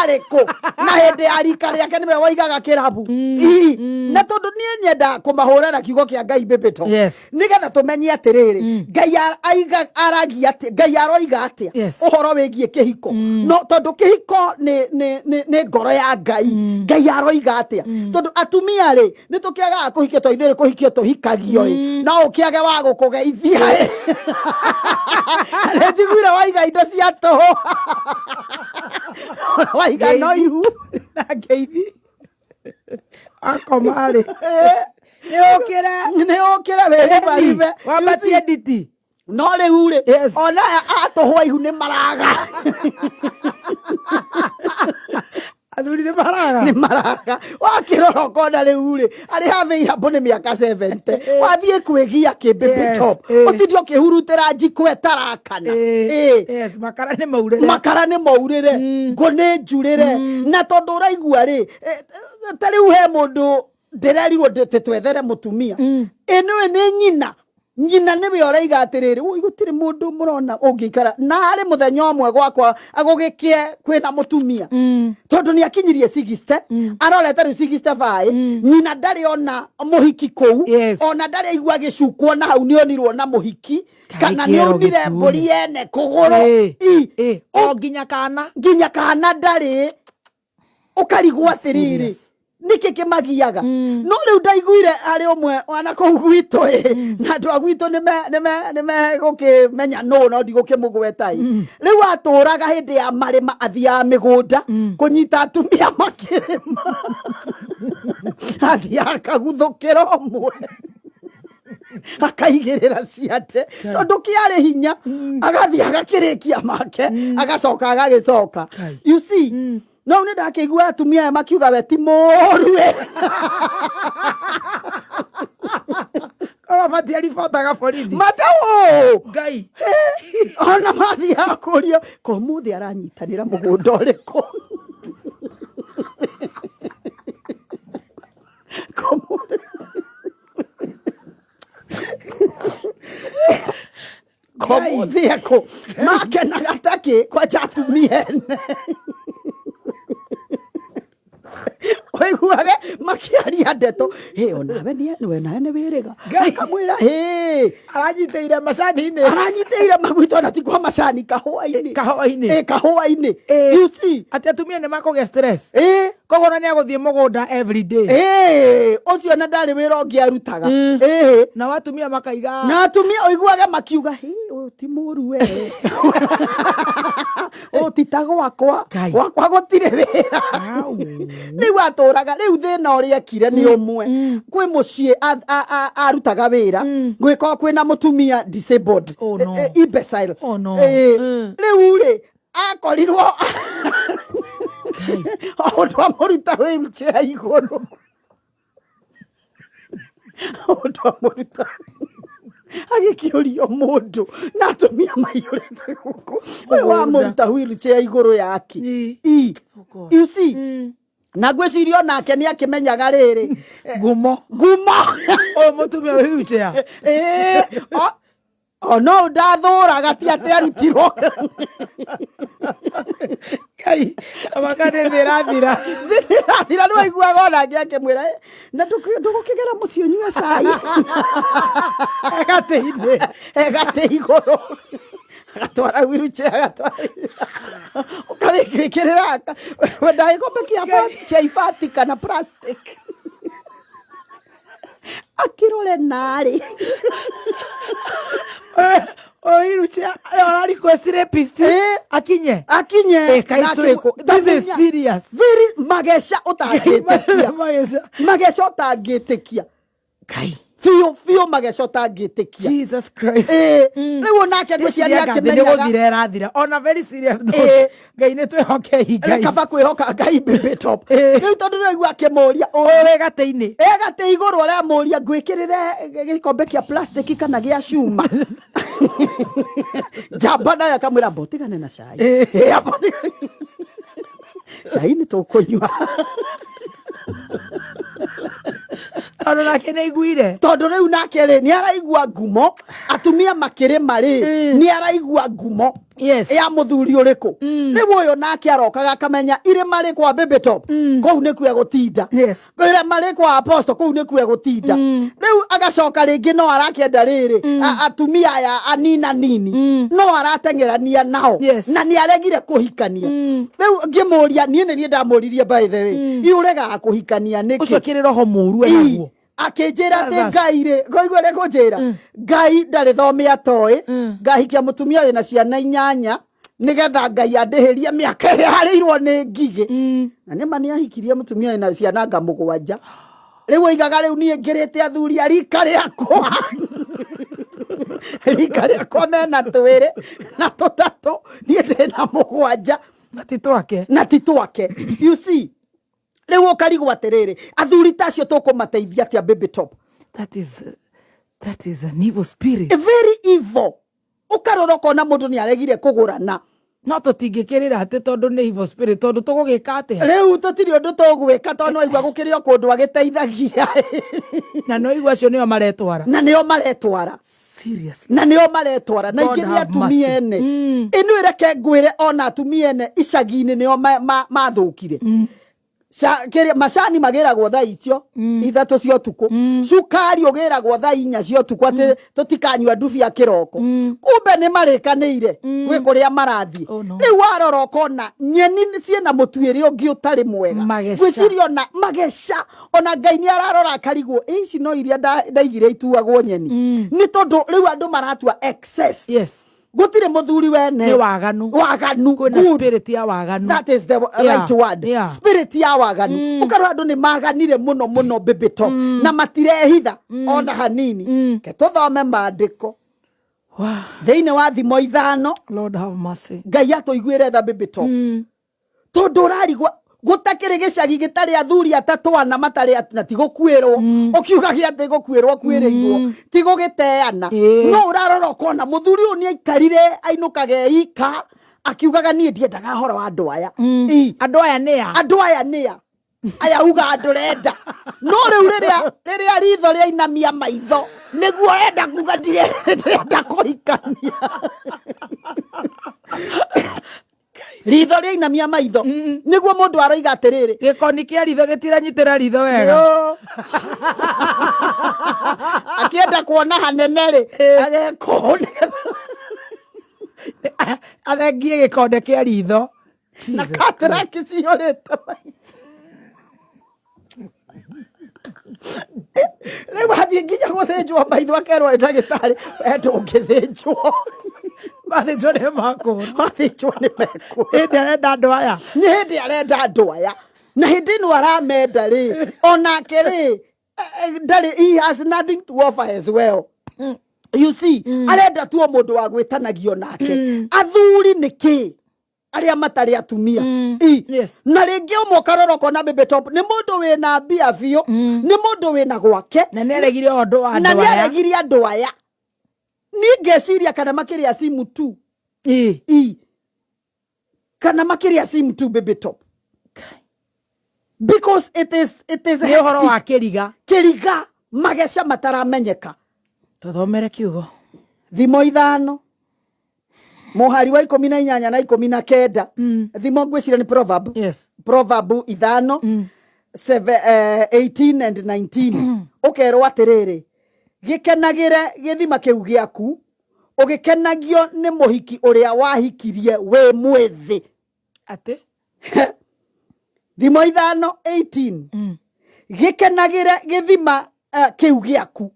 Arĩkũ? Na hĩndĩ ya rika rĩake nĩwe waigaga kĩrabu. Ii. Na tondũ niĩ nyenda kũmahũra na kiugo kĩa Ngai bĩbĩto, nĩgetha tũmenye atĩrĩrĩ, Ngai aragia atĩa, Ngai aroiga atĩa ũhoro wĩgiĩ kĩhiko. No tondũ kĩhiko nĩ ngoro ya Ngai, Ngai aroiga atĩa? Tondũ atumia rĩ, nĩ tũkĩagaga kũhikio, to ithuĩ kũhikio tũhikagio ĩ, no ũkĩage wa gũkũgeithia ĩ. Nĩ njiguire waiga indo cia tũhũ, waiga no ihu. Na ngeithi akoma rĩ, nĩ ũkĩre. Nĩ ũkĩre wĩribaribe. Wambatie nditi. No rĩu rĩ, ona aya atũhũ ihu nĩ maraga. Athuri nĩ maraga. Nĩ maraga. Wakĩrora ũkona rĩu rĩ, arĩ available nĩ mĩaka 70, wathiĩ kwĩgia kĩ baby top, ũtinde ũkĩhurutĩra njiko ĩtarakana. Ĩ. Yes, makara nĩ maurĩre. Makara nĩ maurĩre, ngũ nĩ njurĩre. Na tondũ ũraigua rĩ, ta rĩu he mũndũ ndĩrerirwo atĩ twethere mũtumia, ĩ nĩwe nĩ nyina, nyina nĩwe ũraiga atĩrĩrĩ, "Ũi, gũtirĩ mũndũ mũrona ũngĩikara na harĩ mũthenya ũmwe gwakwa agũgĩkĩe kwĩna mũtumia," tondũ nĩ akinyirie 60, arorete rĩu 65, nyina ndarĩ ona mũhiki kũu. Ona ndarĩ aigua agĩcukwo na hau nĩ onirwo na mũhiki kana nĩ kĩero onire gĩtune. Mbũri ene kũgũrũ. Ĩ. Ĩ, o nginya kana. Nginya kana ndarĩ, ũkarigwo atĩrĩrĩ, nĩkĩ kĩmagiaga? No rĩu ndaiguire harĩ ũmwe wana kũu gwitũ ĩ, na andũ a gwitũ nĩmegũkĩmenya nũ, no ndigũkĩmũgweta ĩ. Rĩu atũraga hĩndĩ ya marĩma athiaga mĩgũnda kũnyita atumia makĩrĩma, athiaga akaguthũkĩra ũmwe akaigĩrĩra ciande tondũ kĩarĩ hinya, agathiĩ agakĩrĩkia make, agacoka agagĩcoka. You see, no nĩ ndakĩigua atumia aya makiuga we ti mũru we. Koguo matiaribotaga borithi? Mateo. Ngai. Ona mathiaga kũrio ko mũthĩ aranyitanĩra mũgũnda ũrĩkũ. Ko mũthĩ ekũ makenaga takĩ kwanja atumia ene ũiguage makĩaria ndeto hĩ, onawe we nawe nĩ wĩrĩga, akamwĩra hĩ. Aranyitĩire macani-inĩ. Aranyitĩire magwitũ, ona ti kwa macani, kahũa-inĩ. Kahũa-inĩ. Ĩ, kahũa-inĩ. You see? Atĩ atumia nĩ makũgĩa stress. Ĩ. Koguo ona nĩ agũthiĩ mũgũnda every day. Ĩ, ũcio na ndarĩ wĩra ũngĩ arutaga. Ĩ. Nao atumia makaiga. Na atumia ũiguage makiuga, hĩ, ũyũ ti mũru we, ũyũ ti ta gwakwa, gwakwa gũtirĩ wĩra. Rĩu atũraga rĩu thĩna ũrĩa ekire nĩ ũmwe, kwĩ mũciĩ arutaga wĩra, gwĩkorwo kwĩna mũtumia disabled. Oh, no. Imbecile. Oh, no. Rĩu rĩ, akorirwo o ũndũ amũruta wheelchair igũrũ, ũndũ amũruta agĩkĩũrio mũndũ na atumia maiyũrĩte gũkũ, ũyũ wamũruta wheelchair igũrũ yake. I you see, na ngwĩciria onake nĩ akĩmenyaga rĩrĩ ngumo ngumo. Ũyũ mũtumia wĩ wheelchair. Ĩĩ, O no ndathũraga ti atĩ arutirwo. Ngai, amaka nĩ thĩ ĩrathira. Thĩ nĩ waiguaga ona angĩ akĩmwĩra, "Eh, na ndũgũkĩgera mũciĩ ũnyue cai." Gatĩ-inĩ. Gatĩ igũrũ. Agatwara wheelchair, agatwara ũkamĩkĩrĩra wendaga gĩkombe kĩa ibati kana plastic. Akĩrore narĩ. Oirucha ora request rapist. Akinye. Akinye. Eh, kai Na tũrĩ kũ- This is Takinya. serious. Very mageca ũtangĩtĩkia. Mageca. Mageca ũtangĩtĩkia. Kai. Biũ biũ mageca ũtangĩtĩkia. Jesus Christ. Rĩu onake ngwĩciria Nĩ akĩmenyaga. gũthira ĩrathira. On a very serious note. Ngai nĩ twĩhokei Ngai. Kaba kwĩhoka Ngai baby top. Rĩu tondũ nĩwaigua akĩmũria ũ wĩ gatĩ-inĩ. E gatĩ igũrũ aramũria ngwĩkĩrĩre gĩkombe kĩa plastic kana gĩa cuma. Njamba nayo akamwĩra amba ũtigane na cai. Amba ũtigane. Cai nĩ tũkũnyua. Tondũ nake nĩ aiguire. Tondũ rĩu nake rĩ nĩ araigua ngumo atumia makĩrĩma rĩ nĩ araigua ngumo ya mũthuri ũrĩkũ. Rĩu ũyũ nake arokaga akamenya irĩma rĩ kwa baby top kũu nĩkuo egũtinda. Irĩma rĩ kwa apostle kũu nĩkuo egũtinda. Rĩu agacoka rĩngĩ no arakĩenda rĩrĩ atumia aya anina nini no arateng'erania nao na nĩ aregire kũhikania. Rĩu ngĩmũria niĩ nĩ niĩ ndamũririe by the way iũregaga kũhikania nĩkĩ? Ũcio kĩrĩ roho mũru enaguo. Akĩnjĩra atĩ Jesus. Ngai rĩ koigua ũrĩa kũnjĩra Ngai ndarĩ thome atoĩ ngahikia mũtumia wĩna ciana inyanya nĩgetha Ngai andĩhĩrie mĩaka ĩrĩa harĩirwo nĩ ngigĩ. Na nĩma nĩ ahikirie mũtumia wĩna ciana anga mũgwanja. Rĩu oigaga rĩu niĩ ngĩrĩte athuri a rika rĩakwa. Rika rĩakwa mena twĩrĩ na tũtatũ niĩ ndĩna mũgwanja. Na ti twake. Na ti twake. You see? Rĩu ũkarigwo atĩrĩrĩ athuri ta acio tũkũmateithia atĩa baby top? That is an evil spirit. A very evil. Ũkarora ũkona mũndũ nĩ aregire kũgũrana. No tũtingĩkĩrĩra atĩ tondũ nĩ evil spirit, tondũ tũgũgĩka atĩa? Rĩu tũtirĩ ũndũ tũgwĩka tondũ no igua gũkĩrĩ o kũndũ agĩteithagia. Na no igua acio nĩo maretwara. Na nĩo maretwara. Seriously. Na nĩo maretwara. Na God ingĩ nĩ have atumia mercy. ene. Ĩno ĩreke ngwĩre ona atumia ene icagi-inĩ nĩo mathũkire. Macani magĩragwo thaa icio ithatũ cia ũtukũ. Cukari ũgĩragwo thaa inya cia ũtukũ atĩ tũtikanyua ndubia kĩroko. Kumbe nĩ marĩkanĩire gwĩ kũrĩa marathiĩ. Oh, no. Rĩu warora ũkona nyeni ciĩna mũtuĩre ũngĩ ũtarĩ mwega. Mageca. Ngwĩciria ona mageca. Ona Ngai nĩ ararora akarigwo, ĩ ici no iria ndaigire ituagwo nyeni. Nĩ tondũ rĩu andũ maratua excess. Gũtirĩ mũthuri wene. Nĩ waganu. Waganu. Kwĩna Good. spirit ya waganu. That is the right word. Spirit ya waganu. Ũkarora andũ nĩ maganire mũno mũno baby top. Na matirehitha ona hanini. Ke tũthome maandĩko. Thĩinĩ wa thimo ithano. Lord have mercy. Ngai atũiguĩre tha baby top. Tondũ ũrarigwo gũtakĩrĩ gĩcagi gĩtarĩ athuri atatũ ana matarĩ na ti gũkuĩrwo. Ũkiugagia atĩ gũkuĩrwo kuĩrĩirwo. Ti gũgĩteana. No ũrarora ũkona mũthuri ũyũ nĩ aikarire ainũkage ika akiugaga niĩ ndiendaga horo wa andũ aya. Andũ aya nĩ a? Andũ aya nĩ a? Aya uga andũ renda. No rĩu rĩrĩa ritho rĩainamia maitho nĩguo enda kuga ndirenda kũhikania. Ritho rĩainamia maitho nĩguo mũndũ aroiga atĩrĩrĩ, gĩkoni kĩa ritho gĩtiranyitĩra ritho wega. Yo. Akĩenda kuona hanene rĩ, agekwo athengie gĩkonde kĩa ritho. Na katraki cihũrĩte maitho. Rĩu athiĩ nginya gũthĩnjwo maitho akerwo nĩ ndagĩtarĩ, we ndũngĩthĩnjwo. Mathĩnjwo nĩ makũũra. Mathĩnjwo nĩ mekũũra. Hĩndĩ arenda andũ aya. Nĩ hĩndĩ arenda andũ aya. Na hĩndĩ ĩno aramenda rĩ, onake rĩ, ndarĩ, he has nothing to offer as well. You see, arenda tu o mũndũ wa gwĩtanagio nake. Athuri nĩ kĩ? Arĩa matarĩ atumia. Na rĩngĩ ũmwe ũkarora ũkona baby top nĩ mũndũ wĩna mbia biũ, nĩ mũndũ wĩna gwake. Na nĩ aregire ũndũ wa Na andũ nĩ aya. aregire andũ aya. Niĩ ngeciria kana makĩrĩa simu tu. Kana makĩrĩa simu tu baby top. Because it is Nĩ ũhoro hectic. wa kĩriga. Kĩriga mageca mataramenyeka. Tũthomere kiugo. Thimo 5 mũhari wa 18 na 19. Thimo ngwĩciria nĩ proverb. Yes. Proverb 5 7, 18 and 19, ũkerwo atĩrĩrĩ, gĩkenagĩre gĩthima kĩu gĩaku, ũgĩkenagio nĩ mũhiki ũrĩa wahikirie wĩ mwĩthĩ. Atĩ? Thimo 5 18, gĩkenagĩre gĩthima kĩu gĩaku.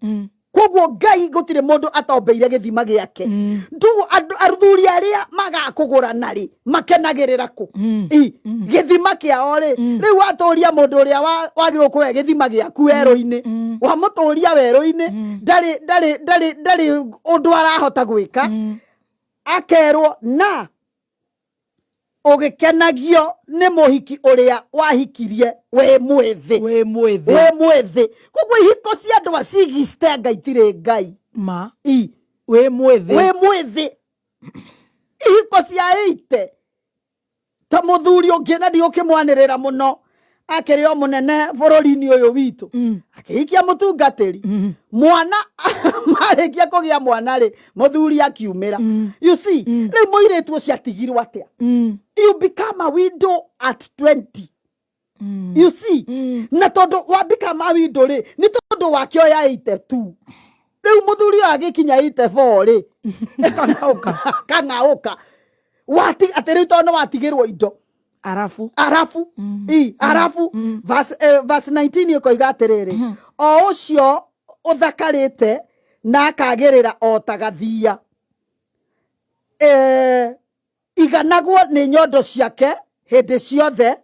Koguo Ngai gũtirĩ mũndũ atombeire gĩthima gĩake. Ndugu athuri arĩa magakũgũrana rĩ, makenagĩrĩra kũ? I gĩthima kĩao rĩ. Rĩu watũria mũndũ ũrĩa wagĩrĩirwo kũhe gĩthima gĩaku werũ-inĩ, wamũtũria werũ-inĩ, ndarĩ ndarĩ ndarĩ ndarĩ ũndũ arahota gwĩka. Akerwo na ũgĩkenagio nĩ mũhiki ũrĩa wahikirie wĩ mwĩthĩ. Wĩ mwĩthĩ. Wĩ mwĩthĩ. Koguo ihiko cia andũ a cigiste Ngai tirĩ Ngai. Ma. I wĩ mwĩthĩ. Wĩ mwĩthĩ. Ihiko cia ĩite ta mũthuri ũngĩ, na ndigũkĩmwanĩrĩra mũno, akĩrĩ o mũnene bũrũri-inĩ ũyũ witũ, akĩhikia mũtungatĩri mwana. Marĩkia kũgĩa mwana rĩ, mũthuri akiumĩra. You see, rĩu mũirĩtu ũcio atigirwo atĩa? You become a widow at 20, you see. Na tondũ wa become a widow rĩ, nĩ tondũ wakĩoya 82. Rĩu mũthuri ũyũ agĩkinya 84 rĩ, kang'aũka. Kang'aũka wati atĩ rĩu tondũ nĩ watigĩrwo indo. Arabu. Arabu i arabu verse 19 ĩkoiga atĩrĩrĩ, o ũcio ũthakarĩte na akagĩrĩra o ta gathia, iganagwo nĩ nyondo ciake hĩndĩ ciothe,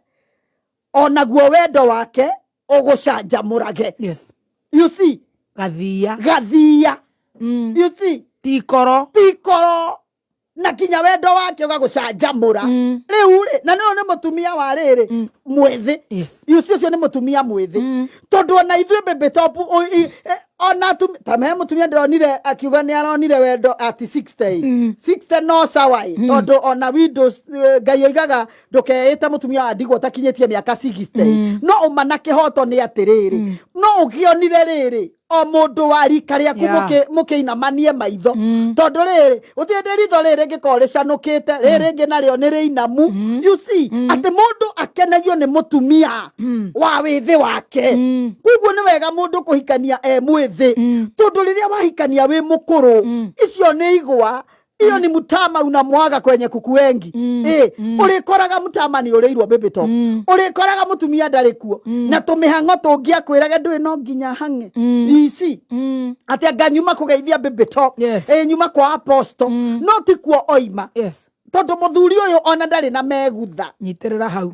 onaguo wendo wake ũgũcanjamũrage. You see? Gathia. Gathia, you see? Tikoro. Tikoro na kinya wendo wake ũgagũcanjamũra. Rĩu rĩ, na nĩyo nĩ mũtumia wa rĩrĩ mwĩthĩ. You see, ũcio nĩ mũtumia mwĩthĩ, tondũ ona ithuĩ baby top ona ta he mũtumia ndĩronire akiuga nĩ aronire wendo at 60. 60 no sawa ĩ, tondũ ona widows, Ngai oigaga ndũkeĩte mũtumia wa ndigwa ũtakinyĩtie mĩaka 60. No ũma na kĩhoto nĩ atĩrĩrĩ, no ũkĩonire rĩrĩ o mũndũ wa rika rĩaku mũkĩinamanie maitho, tondũ rĩrĩ gũtirĩ hĩndĩ ritho rĩrĩ rĩngĩkorwo rĩcanũkĩte, rĩrĩ rĩngĩ narĩo nĩ rĩinamu. You see, atĩ mũndũ akenagio nĩ mũtumia wa wĩthĩ wake. Koguo nĩ wega mũndũ kũhikania e mwĩthĩ, tondũ rĩrĩa wahikania wĩ mũkũrũ, icio nĩ igwa, iyo ni mtama unamwaga kwenye kuku wengi. Ũrĩkoraga mtama nĩ ũrĩirwo, baby top. Ũrĩkoraga mũtumia ndarĩ kuo na tũmĩhang'o tũngĩ akwĩrage ndũĩ no nginya hang'e ici atĩ anga nyuma kũgeithia baby top. Nyuma kwa apostle, no ti kuo oima, tondũ mũthuri ũyũ ona ndarĩ na megutha. Nyitĩrĩra hau.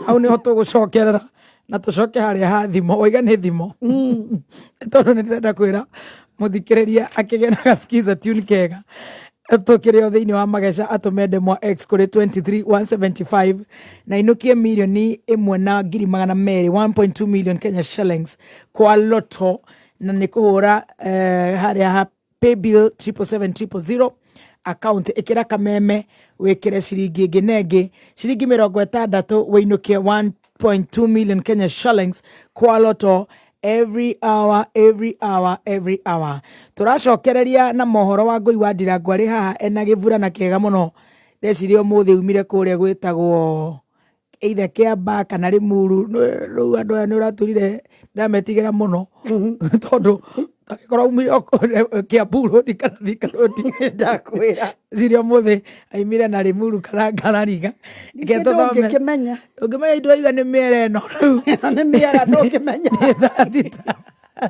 Hau nĩho tũgũcokerera na tũcoke harĩa ha thimo waiga nĩ thimo, tondũ nĩ ndĩrenda kwĩra mũthikĩrĩria akĩgĩa na gaskiza tune kega tũkĩrĩ o thĩinĩ wa mageca, atũme ndemwa X kũrĩ 23175 na inũkie 1,200,000, 1.2 million Kenya shillings kwa loto, na nĩ kũhũra harĩa ha paybill 777 000, account ĩkĩra kameme, wĩkĩre ciringi ĩngĩ na ĩngĩ, ciringi 60, wĩinũkie 1.2 million Kenya shillings kwa loto every hour, every hour, every hour. Tũracokereria na mohoro wa ngũi wa Ndirango arĩ haha ena gĩburana kĩega mũno. Ndeciria ũmũthĩ umire kũrĩa gwĩtagwo either Kĩamba kana Limuru. Rĩu andũ aya nĩ ũratwĩrire ndametigĩra mũno, tondũ angĩkorwo umire o kũrĩa Kiambu Road kana Thika Road. Ndakwĩra. Ciria ũmũthĩ aimire na Limuru kana Ngarariga. Reke Ningĩ tũthome. ndũngĩkĩmenya. Ũngĩmenya indo iga nĩ mĩera ĩno rĩu. Ĩno nĩ mĩera, ndũngĩmenya. Nĩ 6:00.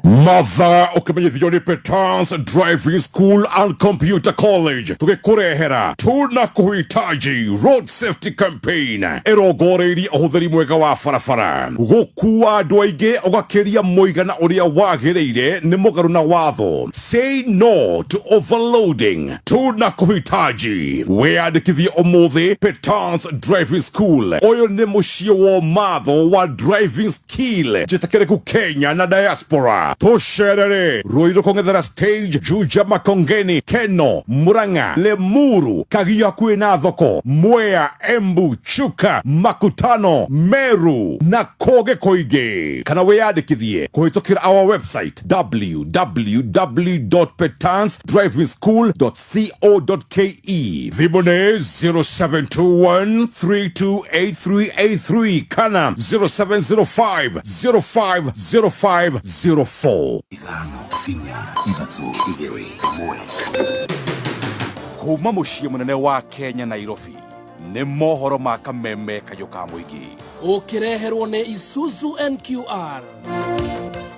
Mathaa ũkĩmenyithio nĩ Petans Driving School and Computer College, tũgĩkũrehera tuna kuhitaji road safety campaign ĩrongoreirie ũhũthĩri mwega wa barabara. Gũkua andũ aingĩ ũgakĩria mũigana ũrĩa wagĩrĩire nĩ mũgarũ na watho. Say no to overloading. Tuna kuhitaji wĩyandĩkithie ũmũthĩ Petans Driving School. Ũyũ nĩ mũciĩ wa matho wa driving skill njĩtĩkĩrĩku Kenya na diaspora. Juja. Tũcerere Ruiru kũng'ethera stage Juja Makongeni Keno Murang'a Limuru Kagio hakuhĩ na thoko Mwea Embu Chuka Makutano Meru na kũngĩ kũingĩ kana wĩyandĩkithie kũhĩtũkĩra our website www.petansdrivingschool.co.ke thimũ nĩ 0721328383 kana 0705 050504. Kuma mũciĩ mũnene wa Kenya Nairobi nĩ mohoro ma kameme kayũ ka mũingĩ. Ũkĩreherwo nĩ Isuzu NQR.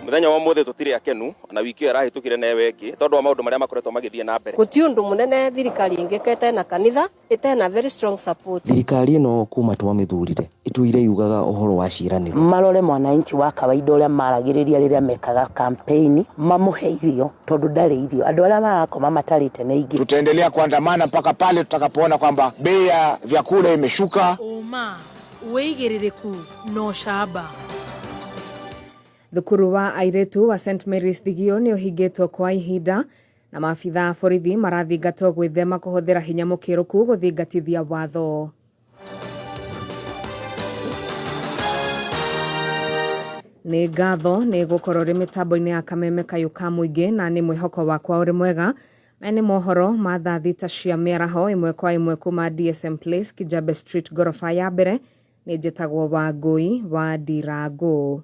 Muthenya wa muthi tutiri akenu na wiki ĩyo ĩrahĩtũkire newe ĩngĩ tondũ wa maũndũ marĩa makoretwo magĩthiĩ na mbere. Guti undu munene thirikari ingĩka ĩtena kanitha ĩtena very strong support. Thirikari ĩno kuma twamĩthurire ĩtũire yugaga ũhoro wa ciĩranĩro. Marore mwananchi wa kawaida ũrĩa maragĩrĩria rĩrĩa mekaga campaign, mamũhe irio tondũ ndarĩ irio, andũ arĩa marakoma matarĩte nĩ aingĩ. Tutaendelea kuandamana mpaka pale tutakapoona kwamba bei ya vyakula imeshuka. Ũma, wĩigĩrĩrĩku na ũcamba. Thukuru wa airĩtu wa St Mary's Thigio nĩ ũhingĩtwo kwa ihinda na maabitha a borithi marathingatwo gwĩthema kũhũthĩra hinya mũkĩrũku gũthingatithia watho. Nĩ ngatho nĩ gũkorwo ũrĩ mĩtambo-inĩ ya kameme kayũ ka mũingĩ na nĩ mwĩhoko wakwa ũrĩ mwega. Maya nĩ mohoro ma thaa thita cia mĩaraho ĩmwe kwa ĩmwe kuma DSM Place, Kijabe Street, ngoroba ya mbere. Nĩ njĩtagwo Wangũi wa Ndirangũ.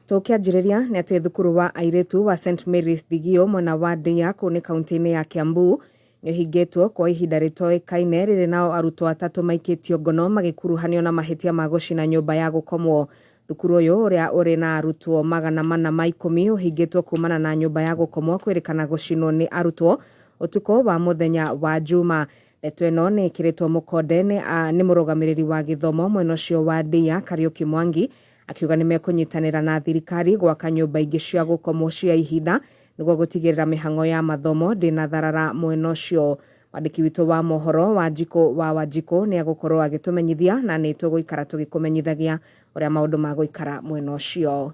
Tũkĩanjĩrĩria nĩ atĩ thukuru wa airĩtu wa St Mary's Thigio mwena wa Ndia kũu nĩ kaunti-inĩ ya Kiambu nĩ ũhingĩtwo kwa ihinda rĩtoĩkaine rĩrĩ nao arutwo atatũ maikĩtio ngono magĩkuruhanio na mahĩtia ma gũcina nyũmba ya gũkomwo. Thukuru ũyũ ũrĩa ũrĩ na arutwo 410 ũhingĩtwo kumana na nyũmba ya gũkomwo kwĩrĩkana gũcinwo nĩ arutwo ũtukũ wa mũthenya wa Juma. Ndeto ĩno nĩ ĩkĩrĩtwo mũkonde nĩ mũrũgamĩrĩri wa gĩthomo mwena ũcio wa Ndia Kariũki Mwangi akiuga nĩ mekũnyitanĩra na thirikari gwaka nyũmba ingĩ cia gũkomwo cia ihinda nĩguo gũtigĩrĩra mĩhang'o ya mathomo ndĩnatharara mwena ũcio. Mwandĩki witũ wa mohoro Wanjikũ wa Wanjikũ nĩ egũkorwo agĩtũmenyithia na nĩ tũgũikara tũgĩkũmenyithagia ũrĩa maũndũ magũikara mwena ũcio.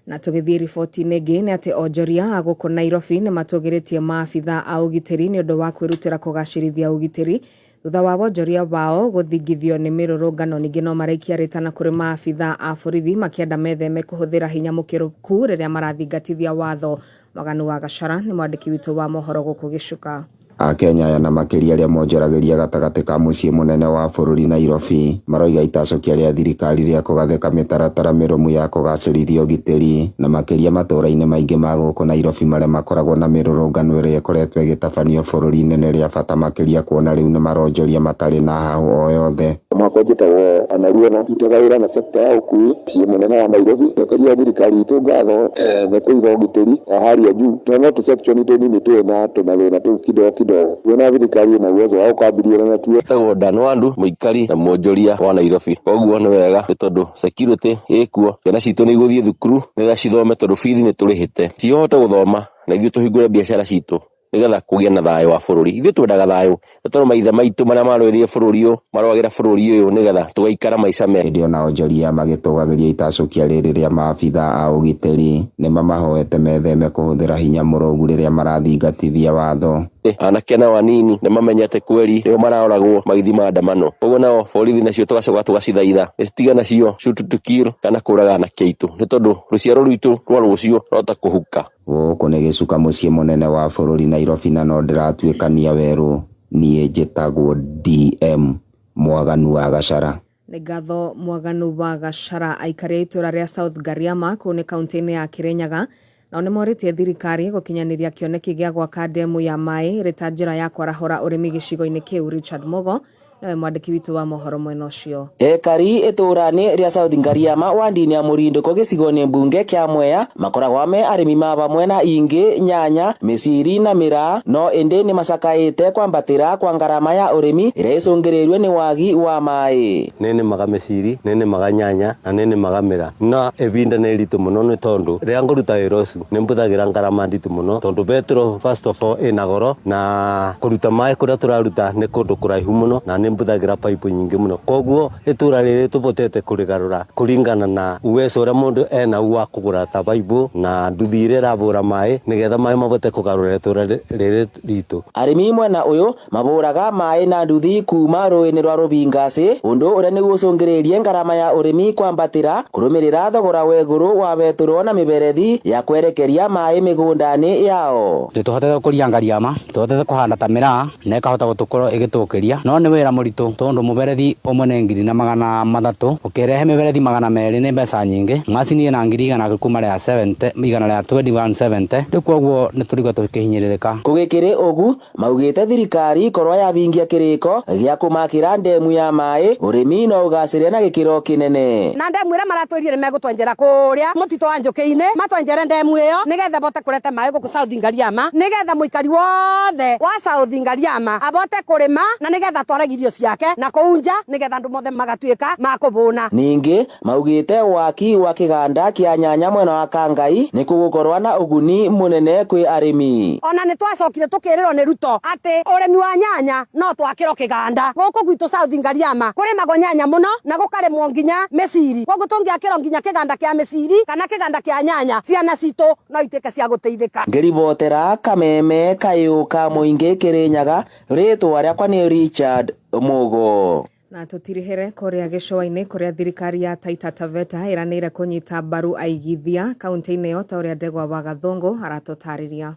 Na tũgĩthiĩ riboti-inĩ ĩngĩ nĩ atĩ onjoria a gũkũ Nairobi nĩ matũgĩrĩtie maabitha a ũgitĩri nĩ ũndũ wa kwĩrutĩra kũgacĩrithia ũgitĩri thutha wa wonjoria wao gũthingithio nĩ mĩrũrũngano. Ningĩ no maraikia rĩtana kũrĩ maabitha a borithi makĩenda metheme kũhũthĩra hinya mũkĩrũku rĩrĩa marathingatithia watho. Mwaganu wa Gachara nĩ mwandĩki witũ wa mohoro gũkũ Gĩcuka. Akenya aya na makĩria arĩa monjoragĩria gatagatĩ ka mũciĩ mũnene wa bũrũri Nairobi maroiga itacokia rĩa thirikari rĩa kũgathĩka mĩtaratara mĩrũmu ya kũgacĩrithia ũgitĩri na makĩria matũũra-inĩ maingĩ ma gũkũ Nairobi marĩa makoragwo na mĩrũrũngano ĩrĩa ĩkoretwo ĩgĩtabanio bũrũri-inĩ nĩ rĩa bata makĩria kuona rĩu nĩ maronjoria matarĩ na hahũ o yothe. Mwaka njĩtagwo Anaruona, ndutaga wĩra na sekta ya ũkui mũciĩ mũnene wa Nairobi. Cokeria thirikari itũ ngatho nĩ kũiga ũgitĩri wa hali ya juu, tondũ no tũ-section tũnini twĩ na tũmathĩna tũu kidogo kidogo. Kuona thirikari ĩna uwezo wa gũkabiliana natuo. Etagwo Dan Wandu, mũikari na mwonjoria wa Nairobi. Koguo nĩ wega nĩ tondũ security ĩkuo, ciana citũ nĩ igũthiĩ thukuru nĩgetha cithome tondũ bithi nĩ tũrĩhĩte, cihote gũthoma na ithuĩ tũhingũre biacara citũ nĩgetha kũgĩe na thayũ wa bũrũri. Ithuĩ twendaga thayũ nĩ tondũ maithe maitũ marĩa marũĩrĩire bũrũri ũyũ marũagĩra bũrũri ũyũ nĩgetha tũgaikara maica mega. Hĩndĩ ona onjoria magĩtũgagĩria itacũkia rĩrĩ rĩa maabitha a ũgitĩri nĩ mamahoete metheme kũhũthĩra hinya mũrũgu rĩrĩa marathingatithia watho. Anake nao anini nĩ mamenyete kweri nĩo maroragwo magĩthiĩ maandamano, koguo nao borithi nacio tũgacoka tũgacithaitha nĩcitigane nacio shoot to kill kana kũraga anake aitũ nĩ tondũ rũciaro rwitũ rwa rũciũ rwahota kũhuka. Gũkũ nĩ Gĩcuka mũciĩ mũnene wa bũrũri Nairobi na no ndĩratuĩkania werũ. Niĩ njĩtagwo DM Mwaganu wa Gachara. Nĩ ngatho Mwaganu wa Gachara. Aikari a itũra rĩa South Gariama kũu nĩ kaunti-inĩ ya Kirinyaga nao nĩ morĩtie thirikari gũkinyanĩria kĩoneki gĩa gwaka ndemu ya maĩ ĩrĩ ta njĩra ya kwarahũra ũrĩmi gĩcigo-inĩ kĩu. Richard Mogo nawe mwandĩki witũ wa mohoro mwena ũcio. Ekari itũra-inĩ rĩa South Ngariama wandi-inĩ ya Mũrindũko gĩcigo-inĩ mbunge kĩa Mwea makoragwo me arĩmi ma vamwe na ingĩ nyanya, mĩciri na mĩraa, no ĩndĩ nĩ macakaĩte kwambatĩra kwa ngarama ya ũrĩmi ĩrĩa ĩcũngĩrĩirio nĩ wagi wa maĩ. Nĩ nĩmaga mĩciri, nĩ nĩmaga nyanya na nĩ nĩmaga mĩraa, no ĩbinda nĩ iritũ mũno nĩ tondũ rĩrĩa ngũruta wĩra ũcio nĩ mbũthagĩra ngarama nditũ mũno tondũ betro first of all ĩna goro na kũruta maĩ kũrĩa tũraruta nĩ kũndũ kũraihu mũno na nĩ nĩ mbũthagĩra pipe nyingĩ mũno koguo itũra rĩrĩ tũbotete kũrĩgarũra kũringana na uwezo ũrĩa mũndũ enau wa kũgũra ta pipe na nduthi iria ĩrabũra maĩ nĩgetha maĩ mabote kũgarũra itũra rĩrĩ ritũ. Arĩmi mwena ũyũ mabũraga maĩ na nduthi kuma rũĩ-inĩ rwa Rũbingacĩ ũndũ ũrĩa nĩguo ũcũngĩrĩrie ngarama ya ũrĩmi kwambatĩra kũrũmĩrĩra thogora wa igũrũ wa betũrũ na mĩberethi ya kwerekeria maĩ mĩgũnda-inĩ yao. Nĩtũhotete gũkũria ngariama, tũhotete kũhanda ta mĩraa na ĩkahota gũtũkorwo ĩgĩtũkĩria no nĩ wĩra mũritũ tondũ mũberethi ũmwe nĩ 1300 ũkĩrehe mĩberethi 200 nĩ mbeca nyingĩ macini ĩna 100,000 kuma rĩa 70 igana rĩa 2170 rĩu koguo nĩtũrigwo tũkĩhinyĩrĩrĩka. Gũgĩkĩrĩ ũgu maugĩte thirikari korwo yabingia kĩrĩko gĩa kũmakĩra ndemu ya maĩ ũrĩmi no ũgacĩre na gĩkĩro kĩnene. Na ndemu ĩrĩa maratwĩrire nĩ megũtwenjera kũrĩa mũtitũ wa Njũkĩ-inĩ matwenjere ndemu ĩyo nĩgetha bote kũrete maĩ gũkũ South Ngariama nĩgetha mũikari wothe wa South Ngariama abote kũrĩma na nĩgetha atware irio ciake na kũu nja nĩgetha andũ mothe magatuĩka ma kũbũna. Ningĩ maugĩte waki wa kĩganda kĩa nyanya mwena wa Kangai nĩ kũgũkorwo na ũguni mũnene kwĩ arĩmi. Ona nĩ twacokire tũkĩrĩrwo nĩ Ruto atĩ ũrĩmi wa nyanya no twakĩrwo kĩganda gũkũ gwitũ South Ngariama kũrĩmagwo nyanya mũno na gũkarĩmwo nginya mĩciri koguo tũngĩakĩrwo nginya kĩganda kĩa mĩciri kana kĩganda kĩa nyanya ciana citũ no ituĩke cia gũteithĩka. Ngĩribotera Kameme kayũ ka mũingĩ Kĩrĩnyaga rĩtwa rĩakwa nĩ Richard Mugo. Na tũtirihere kũrĩa gĩcũa-inĩ kũrĩa thirikari ya Taita Taveta ĩranĩire kũnyita mbaru aigithia kaunti-inĩ ĩyo ta ũrĩa Ndegwa wa Gathũngũ aratũtarĩria.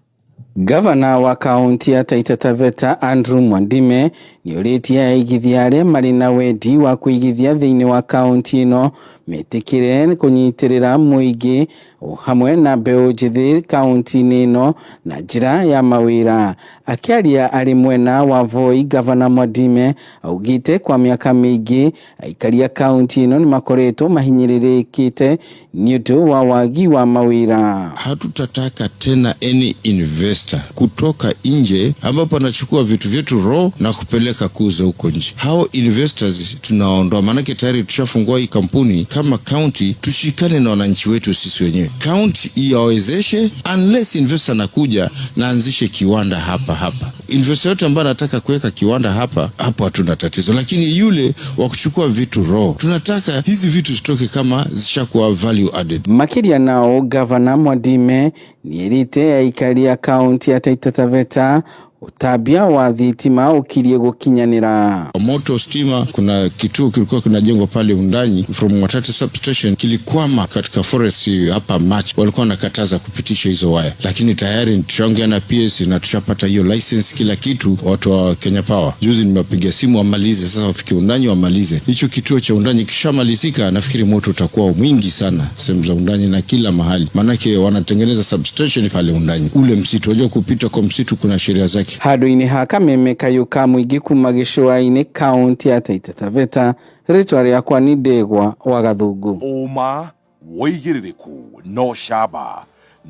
Gavana wa kaunti ya Taita Taveta Andrew Mwandime nĩorĩtie aigithia arĩa marĩ na wendi wa kũigithia thĩinĩ wa kaunti ĩno metĩkĩre kũnyitĩrĩra mũingĩ o hamwe na mbeũ njĩthĩ kaunti-inĩ ĩno na njĩra ya mawĩra. Akĩaria arĩ mwena wa Voi, Gavana Mwandime augĩte kwa mĩaka mĩingĩ aikari a kaunti ĩno nĩmakoretwo mahinyĩrĩrĩkĩte nĩ ũndũ wa wagi wa mawĩra. Hatutataka tena any investor kutoka nje ambapo anachukua vitu vyetu raw na kupeleka kuuza huko nje. Hao investors tunaondoa, maanake tayari tushafungua hii kampuni. Kama county tushikane na wananchi wetu sisi wenyewe, county iwawezeshe, unless investor anakuja na anzishe kiwanda hapa hapa. Investor yote ambaye anataka kuweka kiwanda hapa hapo, hatuna tatizo, lakini yule wa kuchukua vitu raw, tunataka hizi vitu zitoke kama zishakuwa value added. Makĩria nao Gavana Mwadime nĩerĩte aikari a kaunti ya Taita Taveta ũtambia wa thitima ũkirie gũkinyanĩra. Moto stima, kuna kituo kilikuwa kinajengwa pale Undanyi from Mwatate substation kilikwama katika forest hapa March, walikuwa wanakataza kupitisha hizo waya, lakini tayari tushaongea na PS na tushapata hiyo license, kila kitu. Watu wa Kenya Power juzi nimewapigia simu wamalize sasa, wafike Undanyi wamalize hicho kituo cha Undanyi. Kishamalizika, nafikiri moto utakuwa mwingi sana sehemu za Undanyi na kila mahali, maanake wanatengeneza substation pale Undanyi. Ule msitu, unajua kupita kwa msitu kuna sheria zake. Handũ-inĩ ha Kameme kayũ ka mũingĩ kuma gĩcũa-inĩ kaunti ya Taita Taveta rĩtwa rĩakwa nĩ Ndegwa wa Gathungu. Ũma wĩigĩrĩrĩku no camba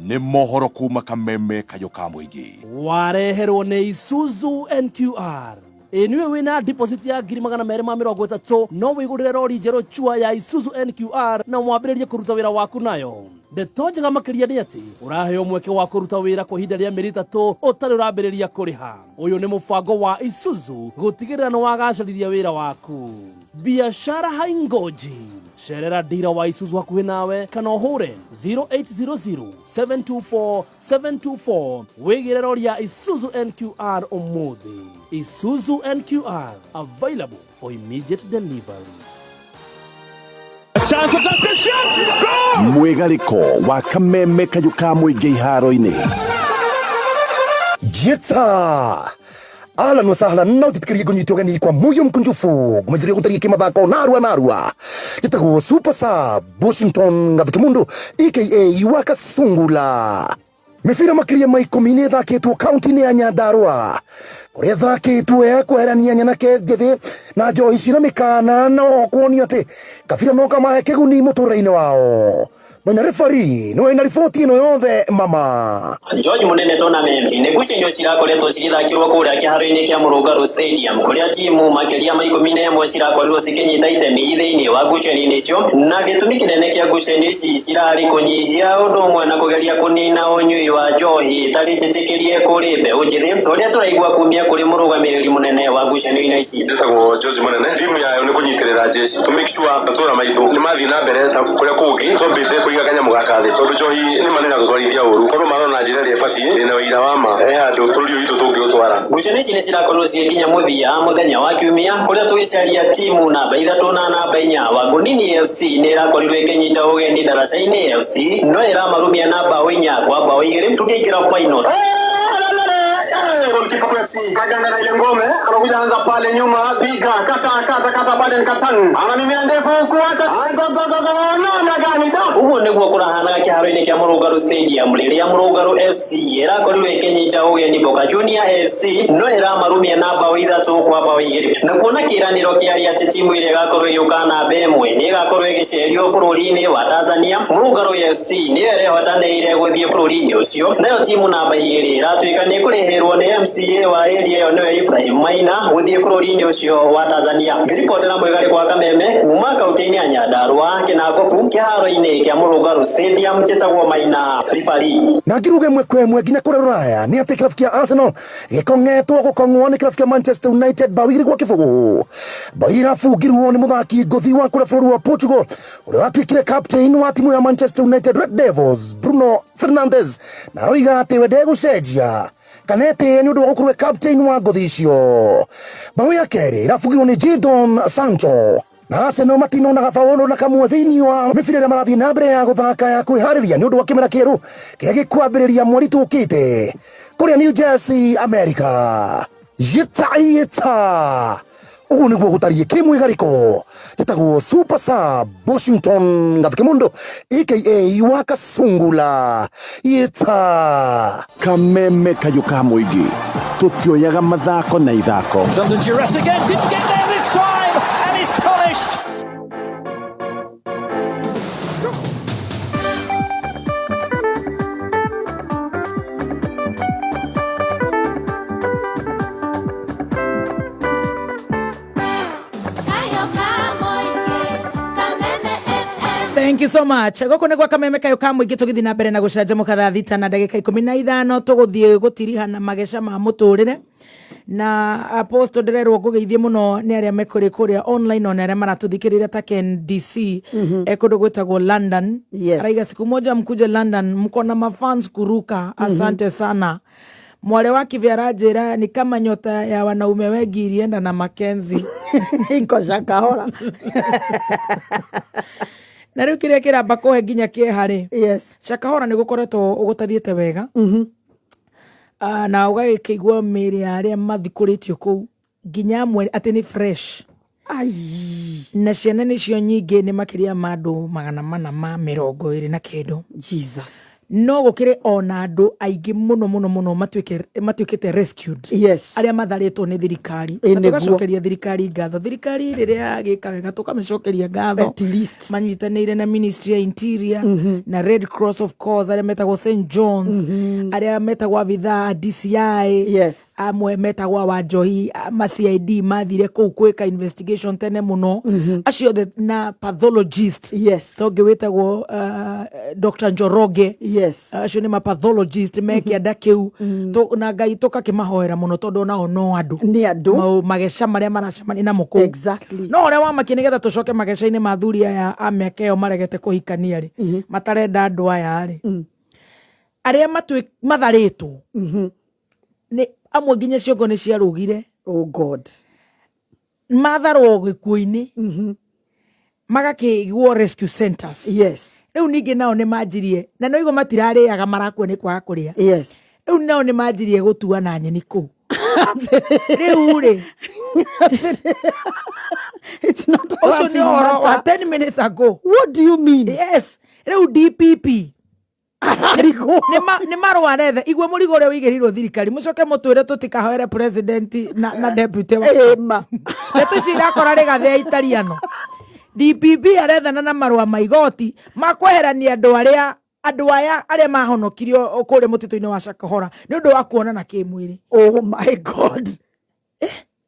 nĩ mohoro kuma Kameme kayũ ka mũingĩ. Wareherwo nĩ Isuzu NQR. Ĩ nĩwe wĩna deposit ya 230,000 no wĩgũrĩre rori njerũ chua ya Isuzu NQR na wambĩrĩrie kũruta wĩra waku nayo. Ndeto njega makĩria nĩ atĩ ũraheo mweke wa kũruta wĩra kwa ihinda rĩa mĩeri 3 ũtarĩ ũrambĩrĩria kũrĩha. Ũyũ nĩ mũbango wa Isuzu gũtigĩrĩra nĩ wagacĩrithia wĩra waku. Biashara haingoji. Cerera dira wa Isuzu hakuhĩ nawe kana ũhũre 0800 724 724 wĩgĩre rori ya Isuzu NQR ũmũthĩ. Isuzu NQR available for immediate delivery. Mwĩgarĩko wa Kameme kayũ ka mũingĩ iharo-inĩ. Jita ahlan wa sahlan no titikirie kunyitwo geni kwa muyo mkunjufu ngumejirie gutarie kimathako narua narua gitagwo super sub Washington Gathikimundu aka Wakasungula. Mĩbira makĩria ma 10 nĩ ĩthakĩtwo kaunti-inĩ ya Nyandarua kũrĩa ĩthakĩtwo ya kweherania nyanake njĩthĩ na njohi cina mĩkana no kuonio atĩ kabira no kamahe kĩguni mũtũrĩre-inĩ wao. Maina referee nĩwe wĩna riboti ĩno yothe mama. George Munene tournament nĩ ngucanio cirakoretwo cigĩthakĩrwo kũrĩa kĩharo-inĩ kĩa Mũrũngarũ Stadium kũrĩa timu makĩria ma 11 cirakorirwo cikĩnyita itemi thĩinĩ wa ngucanio-inĩ icio, na gĩtũmi kĩnene kĩa ngucanio ici cirarĩ kũnyihia ũndũ ũmwe na kũgeria kũnina ũnyui wa njohi ĩtarĩ njĩtĩkĩrie kũrĩ mbeũ njĩthĩ, ta ũrĩa tũraigua kumia kũrĩ mũrũgamĩrĩri mũnene wa ngucanio-inĩ ici. Njĩtagwo George Munene. Theme yayo nĩ kũnyitĩrĩra jeshi to make sure matũra maitũ nĩ mathiĩ na mbere na kũrĩa kũngĩ twambĩte kũiga kanyamũ gaka thĩ tondũ njohi nĩ ma nĩratũtwarithia ũru korwo marona njĩra ĩrĩa ĩbatiĩ ndĩna ũira wa ma he handũ bũrũri ũyũ witũ tũngĩũtwara. Ngucanio ici nĩ cirakorirwo cigĩkinya mũthia mũthenya wa kiumia kũrĩa tũgĩcaria timu namba 3 na namba 4. Wangunini FC nĩ ĩrakorirwo ĩkĩnyita ũgeni Daraca-inĩ FC no ĩramarumia na mbaũ 4-2 tũkĩingĩra final. Goalkeeper kwa FC kaganda na ile ngome anakuja anza pale nyuma piga kata kata kata Baden Katan anamimina ndefu huku hata namna gani da. Ũguo nĩguo kũrahanaga kĩharo-inĩ kĩa Mũrũngarũ Stadium rĩrĩa Mũrũngarũ FC ĩrakorirwo ĩkĩnyita ũgeni Boka Junior FC no ĩramarumia na mbaũ 3-2, na kuona kĩĩranĩro kĩarĩ atĩ timu ĩrĩa ĩgakorwo ĩgĩũka namba 1 nĩ ĩgakorwo ĩgĩcerio bũrũri-inĩ wa Tanzania. Mũrũngarũ FC nĩyo ĩrehotanĩire gũthiĩ bũrũri-inĩ ũcio, nayo timu namba 2 ĩratuĩka nĩ ĩkũrĩhĩrwo nĩ MCA wa area ĩyo nĩwe Ibrahim Maina gũthiĩ bũrũri-inĩ ũcio wa Tanzania. Ngĩribotera Mwĩgarĩ kwa Kameme kuma kaunti-inĩ ya Nyandarua, Kĩnangobu, kĩharo-inĩ kĩa Mũrũngarũ Stadium, njĩtagwo Maina Ribari. Na ngiruga ĩmwe kwa ĩmwe nginya kũrĩa Rũraya nĩ atĩ kĩrabu kĩa Arsenal gĩkong'etwo gũkong'wo nĩ kĩrabu kĩa Manchester United bao 2-0. Bao igĩrĩ irabungirwo nĩ mũthaki ngũthi wa kũrĩa bũrũri wa Portugal ũrĩa watuĩkire captain wa timu ya Manchester United Red Devils Bruno Fernandes, na aroiga atĩ we ndegũcenjia kana etĩe nĩ ũndũ wa gũkorwo e captain wa ngũthi icio. Bao ya kerĩ ĩrabungirwo nĩ Jadon Sancho. Na Arsenal matinonaga bao na kamwe thĩinĩ wa mĩbira ĩrĩa marathiĩ na mbere ya gũthaka ya kwĩharĩria nĩ ũndũ wa kĩmera kĩerũ kĩrĩa gĩkwambĩrĩria mweri tũkĩte kũrĩa New Jersey, America. Yĩta yĩta ũguo nĩguo gũtariĩ kĩmwĩgarĩko. Njĩtagwo Super Sub Washington Gathukĩmũndũ aka wa Kasungula. Yĩta Kameme kayũ ka mũingĩ tũtioyaga mathako na ithako. It's under duress again, didn't get there this time and is punished. Thank you so much. Gũkũ nĩ gwa Kameme kayũ ka mũingĩ tũgĩthiĩ na mbere na gũcanjamũka thaa 6:15 tũgũthiĩ gũtiriha na mageca ma mũtũrĩre. Na Apostle ndĩrerwo ngũgeithie mũno nĩ arĩa mekũrĩ kũrĩa online ona arĩa maratũthikĩrĩria ta Ken DC kũndũ gwĩtagwo London. Araiga siku moja mkuje London mko na mafans kuruka. Asante sana. Mwale wa Kivya aranjĩra ni kama nyota ya wanaume wengi ilienda na Mackenzie. Iko Shakahola. Na rĩu kĩrĩa kĩramba kũhe nginya kĩeha rĩ, Shakahola nĩ gũkoretwo ũgũtathiĩte wega. Na ũgagĩkĩigua mĩĩrĩ ya arĩa mathikũrĩtio kũu nginya amwe atĩ nĩ fresh. Na ciana nĩcio nyingĩ nĩ makĩria ma andũ 429 na kĩndũ. Jesus. No gũkĩrĩ ona andũ aingĩ mũno mũno mũno matuĩkĩte rescued. Arĩa matharĩtwo nĩ thirikari. Na tũgacokeria thirikari ngatho. Thirikari rĩrĩa yagĩka wega tũkamĩcokeria ngatho. At least. Manyitanĩire na Ministry ya Interior, na Red Cross of course, arĩa metagwo St John's, arĩa metagwo abithaa DCI, amwe metagwo Wanjohi, ma CID mathire kũu gwĩka investigation tene mũno. Acio othe na pathologist. Tongĩ wĩtagwo Dr. Njoroge. Acio nĩ ma pathologist me kĩanda kĩu. Na Ngai tũgakĩmahoera mũno tondũ onao no andũ. Nĩ andũ. Mageca marĩa maracemania namo kũu. No ũrĩa wamakia nĩgetha tũcoke mageca-inĩ ma athuri aya a mĩaka ĩyo maregete kũhikania rĩ, matarenda andũ aya rĩ, arĩa matharĩtwo, nĩ amwe nginya ciongo nĩ ciarũgire. Oh God. Matharwo gĩkuũ-inĩ, magakĩigwo rescue centers. Rĩu ningĩ nao nĩ manjirie, na no igua matirarĩaga marakua nĩ kwaga kũrĩa. Rĩu nao nĩ manjirie gũtua na nyeni kũu. Rĩu rĩ, It's not a ũcio nĩ laughing ũhoro wa matter. 10 minutes ago. What do you mean? Yes. Rĩu DPP nĩ marũa aretha igwe mũrigo ũrĩa ũigĩrĩirwo thirikari mũcoke mũtwĩre tũtikahoere president na deputy wa. Ĩma. Ndeto icio irakora rĩgathĩa itariano. DPP arethana na marũa ma igoti ma kweherania andũ arĩa andũ aya arĩa mahonokirio kũrĩa mũtitũ-inĩ wa Shakahola nĩ ũndũ wa kuonana kĩmwĩrĩ. Oh my God.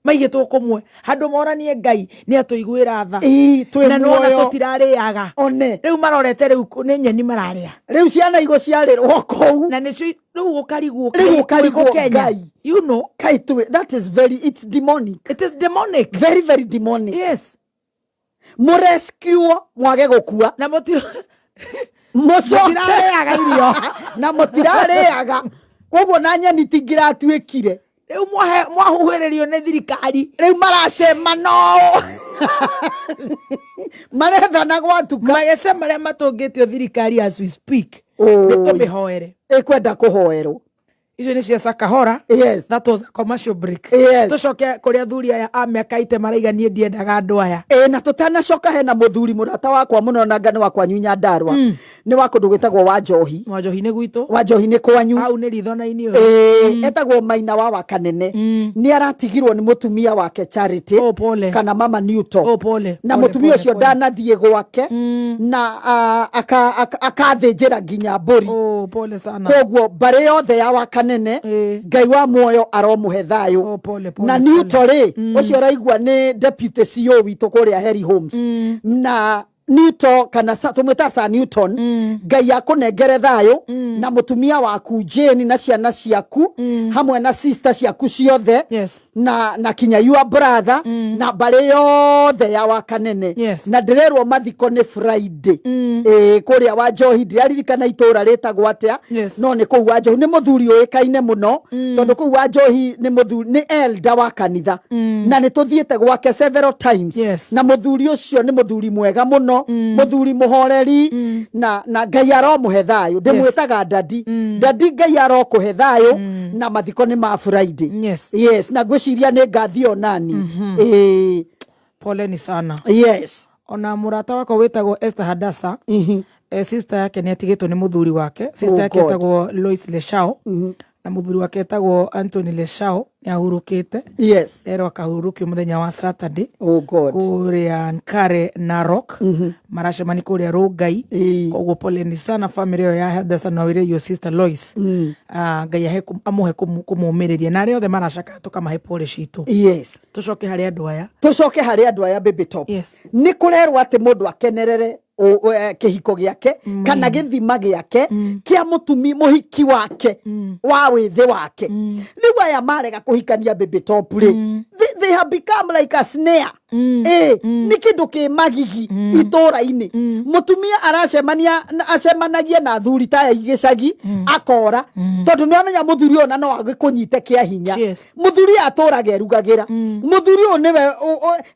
Maigĩtwo kũmwe handũ moranie Ngai nĩ atũiguĩra tha Ii, twĩ na nĩwona muoyo. tũtirarĩaga one rĩu marorete rĩu nĩ nyeni mararĩa rĩu ciana igũciarĩrwo kũu na nĩcio rĩu ũkarigwo rĩu ũkarigwo Kenya Ngai. You know Kai tuwe, that is very, it's demonic. It is demonic. Very, very demonic. Yes. Mũrescue mwage gũkua. Na mũti Mũcoke. Mũtirarĩaga irio. Na mũtirarĩaga. Koguo na nyeni tingĩratuĩkire. Rĩu mwahuhĩrĩrio nĩ thirikari. Rĩu maracema no. Marethana gwatuka. Mageca marĩa matũngĩtio thirikari as we speak. Nĩ tũmĩhoere. Ĩkwenda kũhoerwo. Icio nĩ cia Shakahola. Yes. That was a commercial break. Yes. Tũcoke kũrĩ athuri aya a mĩaka ite maraiga niĩ ndiendaga andũ aya. Ĩ na tũtanacoka hena mũthuri mũrata wakwa mũno na ngano wakwa Nyandarua nĩ wa kũndũ gwĩtagwo Wanjohi. Wanjohi nĩ gwitũ. Wanjohi nĩ kwanyu. Hau nĩ ritho na inĩ. Ĩ etagwo Maina wa Wakanene. Nĩ aratigirwo nĩ mũtumia wake Charity. Oh, pole. Kana mama Newton. Oh, pole. Na Pole, mũtumia pole, ũcio pole. ndanathiĩ gwake na akathĩnjĩra nginya mbũri. Oh, pole sana. Koguo mbarĩ yothe ya Wakanene Ngai wa muoyo aromũhe thayũ. Oh, pole, pole, na pole. Newton rĩ ũcio ũraigua nĩ deputy CEO witũ kũrĩa Heri Homes na Newton kana tũmwĩta Sir Newton Ngai akũnengere thayũ na mũtumia waku Jane na ciana ciaku hamwe na sister ciaku ciothe yes. na kinya your brother na mbarĩ yothe ya Wakanene yes. na ndĩrerwo mathiko nĩ Friday ĩ kũrĩa Wanjohi ndĩraririkana itũra rĩtagwo atĩa yes. no nĩ kũu Wanjohi nĩ mũthuri ũĩkaine mũno tondũ kũu Wanjohi nĩ mũthuri nĩ elder wa kanitha na nĩ tũthiĩte gwake several times yes. na mũthuri ũcio nĩ mũthuri mwega mũno mũthuri mũhoreri na Ngai aromũhe thayũ ndĩmwĩtaga dadi dadi Ngai arokũhe thayũ na mathiko nĩ ma Friday yes. Yes na ngwĩciria nĩ ngathiĩ onani ĩĩ Poleni sana. Yes. Ona mũrata wakwa wĩtagwo Esther Hadasa sister yake nĩ atigĩtwo nĩ mũthuri wake. Sister Oh, yake God. etagwo Lois Leshao na mũthuri wake etagwo Anthony Leshao nĩ ahurũkĩte. Yes. Erwo akahurũkio mũthenya wa Saturday. Oh God. Kũrĩa Nkare Narok. Maracemani kũrĩa Rongai. Koguo poleni sana family ĩyo ya Hadasa na wĩre your sister Lois. Ngai ahe amũhe kũmũmĩrĩria na arĩa othe maracakaya tũkamahe pole citũ. Yes. Tũcoke harĩ andũ aya. Tũcoke harĩ andũ aya baby top. Yes. Nĩ kũrerwo atĩ mũndũ akenerere kĩhiko gĩake kana gĩthima gĩake kĩa mũtumi mũhiki wake wa wĩthĩ wake rĩu aya marega kũhikania baby top rĩ they have become like a snare ĩ nĩ kĩndũ kĩ magigi itũra-inĩ mũtumia aracemania acemanagia na athuri ta aya gĩcagi akora tondũ nĩ amenya mũthuri ũyũ na no agĩkũnyite kĩa hinya Yes. mũthuri atũraga erugagĩra mũthuri ũyũ nĩwe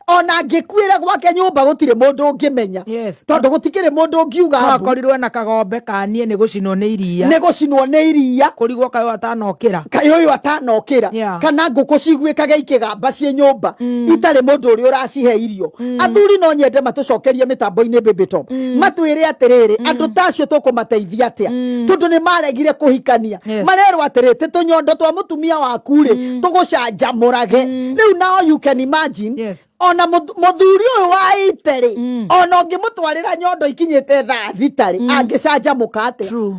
ona angĩkuĩra gwake nyũmba gũtirĩ mũndũ ũngĩmenya Yes. tondũ gũtikĩrĩ mũndũ ũngiuga no mbu. akorirwo na kagombe kanie nĩ gũcinwo nĩ iria nĩ gũcinwo nĩ iria kũrigwo kaĩ ũyũ atanokĩra kaĩ ũyũ atanokĩra Yeah. kana ngũkũ ciguĩkage ikĩgamba ciĩ nyũmba itarĩ mũndũ ũrĩa ũracihe irio athuri no nyende matũcokerie mĩtambo-inĩ baby top matwĩre atĩrĩrĩ andũ ta acio tũkũmateithia atĩa tondũ nĩ maregire kũhikania Yes. marerwo atĩrĩ tĩ tũnyondo twa mũtumia waku rĩ tũgũcanjamũrage rĩu nao you can imagine Yes. ona mũthuri ũyũ wa ite rĩ ona ũngĩmũtwarĩra nyondo ikinyĩte thaa thita rĩ angĩcanjamũka atĩa True.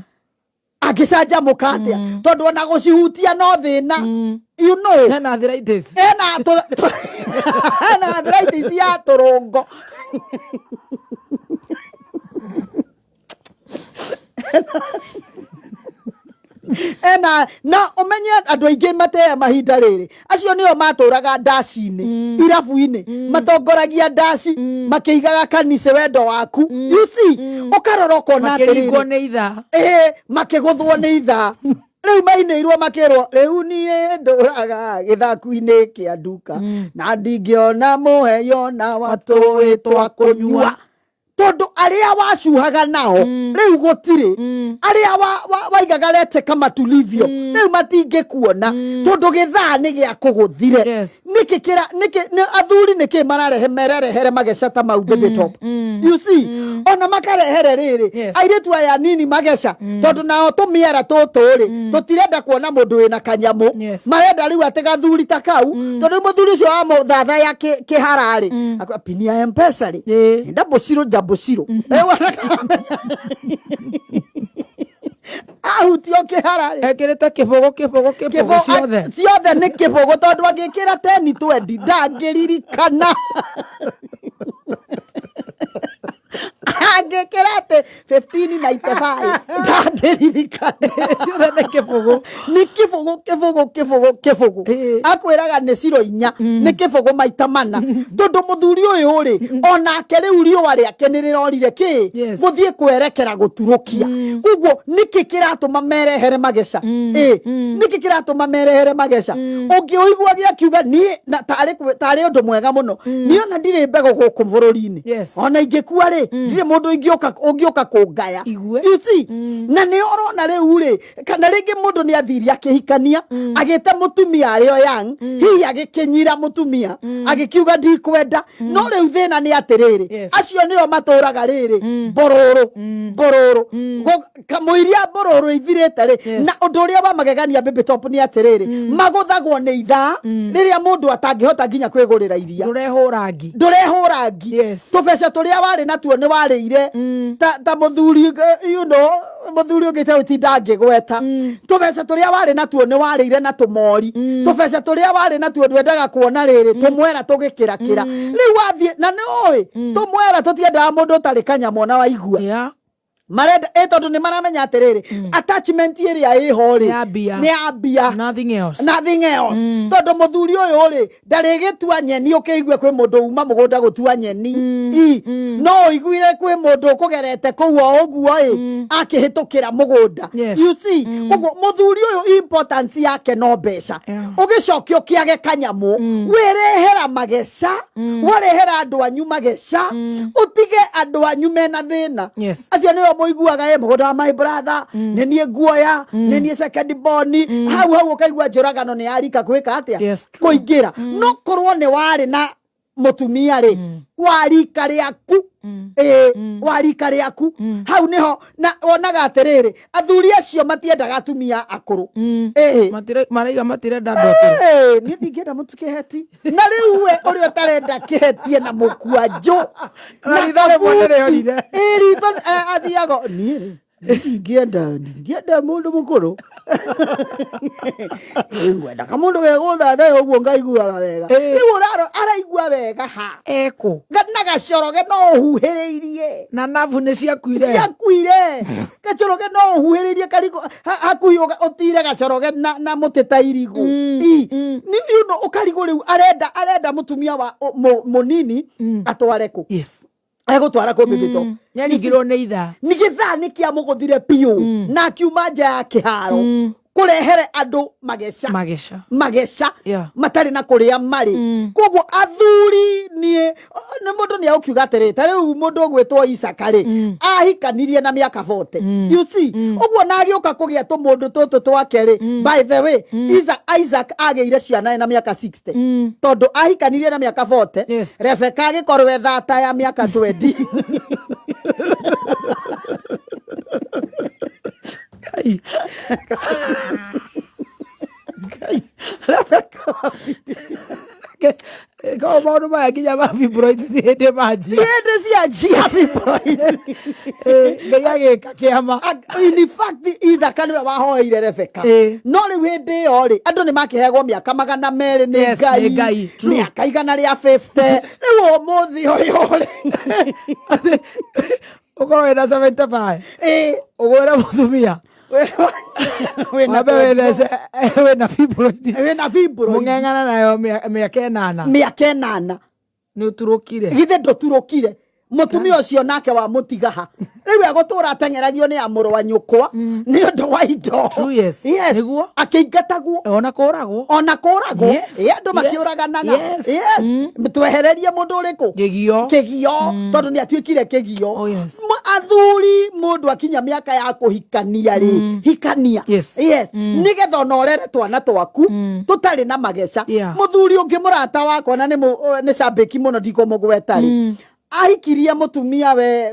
angĩcanjamũka atĩa tondũ ona gũcihutia no thĩna you know Hena arthritis. ena ena arthritis ya tũrũngo ena na ũmenye andũ aingĩ matea mahinda rĩrĩ acio nĩo matũraga ndaci-inĩ irabu-inĩ matongoragia ndaci makĩigaga kanitha wendo waku you see ũkarora ũkona Makĩringwo atĩrĩrĩ nĩ ithaa. ĩĩ makĩgũthwo nĩ ithaa rĩu mainĩirwo makĩrwo rĩu niĩ ndũraga gĩthaku-inĩ kĩa nduka na ndingĩona mũheyo na watũĩ twa kũnyua tondũ arĩa wacuhaga nao rĩu gũtirĩ, arĩa waigaga lete kama tulivyo rĩu matingĩkuona tondũ gĩthaa nĩ gĩa kũgũthire. Nĩkĩ kĩra nĩkĩ nĩ athuri nĩkĩ mararehe mererehere mageca ta mau baby top, you see, ona makarehere rĩrĩ airĩtu aya nini mageca, tondũ nao tũmĩera tũtũ rĩ tũtirenda kuona mũndũ wĩna kanyamũ, marenda rĩu atĩ gathuri ta kau, tondũ mũthuri ũcio wa mũthathaya kĩhara rĩ pini ya mpesa rĩ ndabociro njabociro ahutio kĩhara rĩ ekĩrĩte kĩbũgũ kĩbũgũ kĩbũgũ ciothe. Ciothe nĩ kĩbũgũ, tondũ angĩkĩra 10 20 ndangĩririkana, angĩkĩra atĩ 1595 ndangĩririkana. Ciothe nĩ kĩbũgũ. Nĩ kĩbũgũ kĩbũgũ kĩbũgũ kĩbũgũ, akwĩraga nĩ ciro inya, nĩ kĩbũgũ maita mana, tondũ mũthuri ũyũ rĩ onake rĩu riũa rĩake nĩ rĩrorire kĩ gũthiĩ kwerekera gũturũkia. Koguo nĩkĩ kĩratũma merehere mageca? Ĩ nĩkĩ kĩratũma merehere mageca? Ũngĩũigua gĩakiuga niĩ na tarĩ ũndũ mwega mũno, niĩ ona ndirĩ mbegũ gũkũ bũrũri-inĩ, ona ingĩkua rĩ ndirĩ mũndũ ũngĩũka kũngaya, you see. Na nĩ ũrona rĩu rĩ kana rĩngĩ mũndũ nĩ athire akĩhikania agĩte mũtumia arĩ o young, hihi agĩkĩnyira mũtumia agĩkiuga ndikwenda, no rĩu thĩna nĩ atĩrĩrĩ, acio nĩo matũraga rĩrĩ mborũrũ mborũrũ kamũiria mborũrũ ithirĩte rĩ. Na ũndũ ũrĩa wa magegania baby top nĩ atĩrĩrĩ, magũthagwo nĩ ithaa rĩrĩa mũndũ atangĩhota nginya kwĩgũrĩra iria. Ndũrehũra ngi. Ndũrehũra ngi. Tũbeca tũrĩa warĩ natuo nĩ warĩire ta mũthuri, you know, mũthuri ũngĩ ta ũtinda ngĩgweta, tũbeca tũrĩa warĩ natuo nĩ warĩire na tũmori, tũbeca tũrĩa warĩ natuo ndwendaga kuona rĩrĩ tũmwera tũgĩkĩrakĩra rĩu wathiĩ na nĩ ũĩ tũmwera tũtiendaga mũndũ ũtarĩ kanyamũ ona waigua marenda ĩ tondũ nĩ maramenya atĩrĩrĩ attachment ĩrĩa ĩho rĩ nĩ ya mbia, nothing else, nothing else, tondũ mũthuri ũyũ rĩ ndarĩgĩtua nyeni ũkĩigue kwĩ mũndũ uma mũgũnda gũtua nyeni i no ũiguire kwĩ mũndũ ũkũgerete kũu o ũguo ĩ akĩhĩtũkĩra mũgũnda, you see. Koguo mũthuri ũyũ importance yake no mbeca, ũgĩcoke ũkĩage kanyamũ wĩrehera mageca, warehera andũ anyu mageca, ũtige andũ anyu mena thĩna. Acio nĩo mũiguaga ĩ mũgũnda wa my brother nĩ niĩ nguoya, nĩ niĩ second born, hau hau ũkaigua njũragano nĩ yarika gwĩka atĩa kũingĩra. No korwo nĩ warĩ na mũtumia rĩ wa rika rĩaku, wa rika rĩaku, hau nĩho na wonaga atĩrĩrĩ athuri acio matiendaga atumia akũrũ. Maraiga matirenda andũ akũrũ. Niĩ ndingĩenda mũtu kĩheti, na rĩu we ũrĩa ũtarenda kĩhetie na mũkwanjũ na ritho rĩmwe nĩrĩorire. Ĩ ritho athiaga niĩ rĩ ndingĩenda mũndũ mũkũrũ, ngwenda kamũndũ gegũthatha ũguo ngaiguaga wega. Rĩu araigua wega ha ekũ na gacoroge no ũhuhĩrĩirie na nabu nĩ ciakuire ciakuire gacoroge no ũhuhĩrĩirie karigũ hakuhĩ ũtire gacoroge na mũtĩ ta irigũ you know, ũkarigũ rĩu arenda mũtumia wa mũnini atware kũ egũtwara kũ baby top. Nĩaringirwo nĩ ithaa. Nĩ gĩthaa nĩ kĩamũgũthire biũ na akiuma nja ya kĩharo kũrehere andũ mageca mageca mageca matarĩ na kũrĩa marĩ. Koguo athuri niĩ nĩ mũndũ nĩ agũkiuga atĩrĩ ta rĩu mũndũ ũgwĩtwo Isaka rĩ ahikanirie na mĩaka 40, you see, ũguo na agĩũka kũgĩa tũmũndũ tũtũ twake rĩ, by the way Isaac agĩire ciana na mĩaka 60 tondũ ahikanirie na mĩaka 40, Rebecca agĩkorwo ethata ya mĩaka 20. Korwo maũndũ maya nginya ma fibroids ti hĩndĩ manjia. Ti hĩndĩ cianjia fibroids. Ngai agĩka kĩama. In fact Ithaka nĩwe wahoeire Rebecca. No rĩu hĩndĩ ĩyo rĩ andũ nĩ makĩheagwo mĩaka 200 nĩ Ngai, mĩaka 150. Rĩu ũmũthĩ ũyũ rĩ ũkorwo wĩna 75 ũgwĩre mũtumia wambe wĩthece wĩna fibroid, wĩna fibroid mũng'eng'ana nayo mĩaka ĩnana, mĩaka ĩnana nĩ ũturũkire. Githĩ ndũturũkire? Mũtumia ũcio nake wamũtigaha rĩu egũtũra ateng'eragio nĩ amũrũ wa nyũkwa nĩ ũndũ wa indo. True, yes. Yes. Nĩguo. Akĩingatagwo. Ona kũragwo. Ona kũragwo. Yes. Ĩ, andũ makĩũraganaga. Yes. Yes. Twehererie mũndũ ũrĩkũ? Kĩgio. Kĩgio, tondũ nĩ atuĩkire kĩgio. Oh, yes. Athuri, mũndũ akinya mĩaka ya kũhikania rĩ, hikania. Yes. Yes. Nĩgetha ona ũrere twana twaku tũtarĩ na mageca. Yeah. Mũthuri ũngĩ, mũrata wakwa, na nĩ cambĩki mũno, ndikũmũgweta rĩ, ahikirie mũtumia we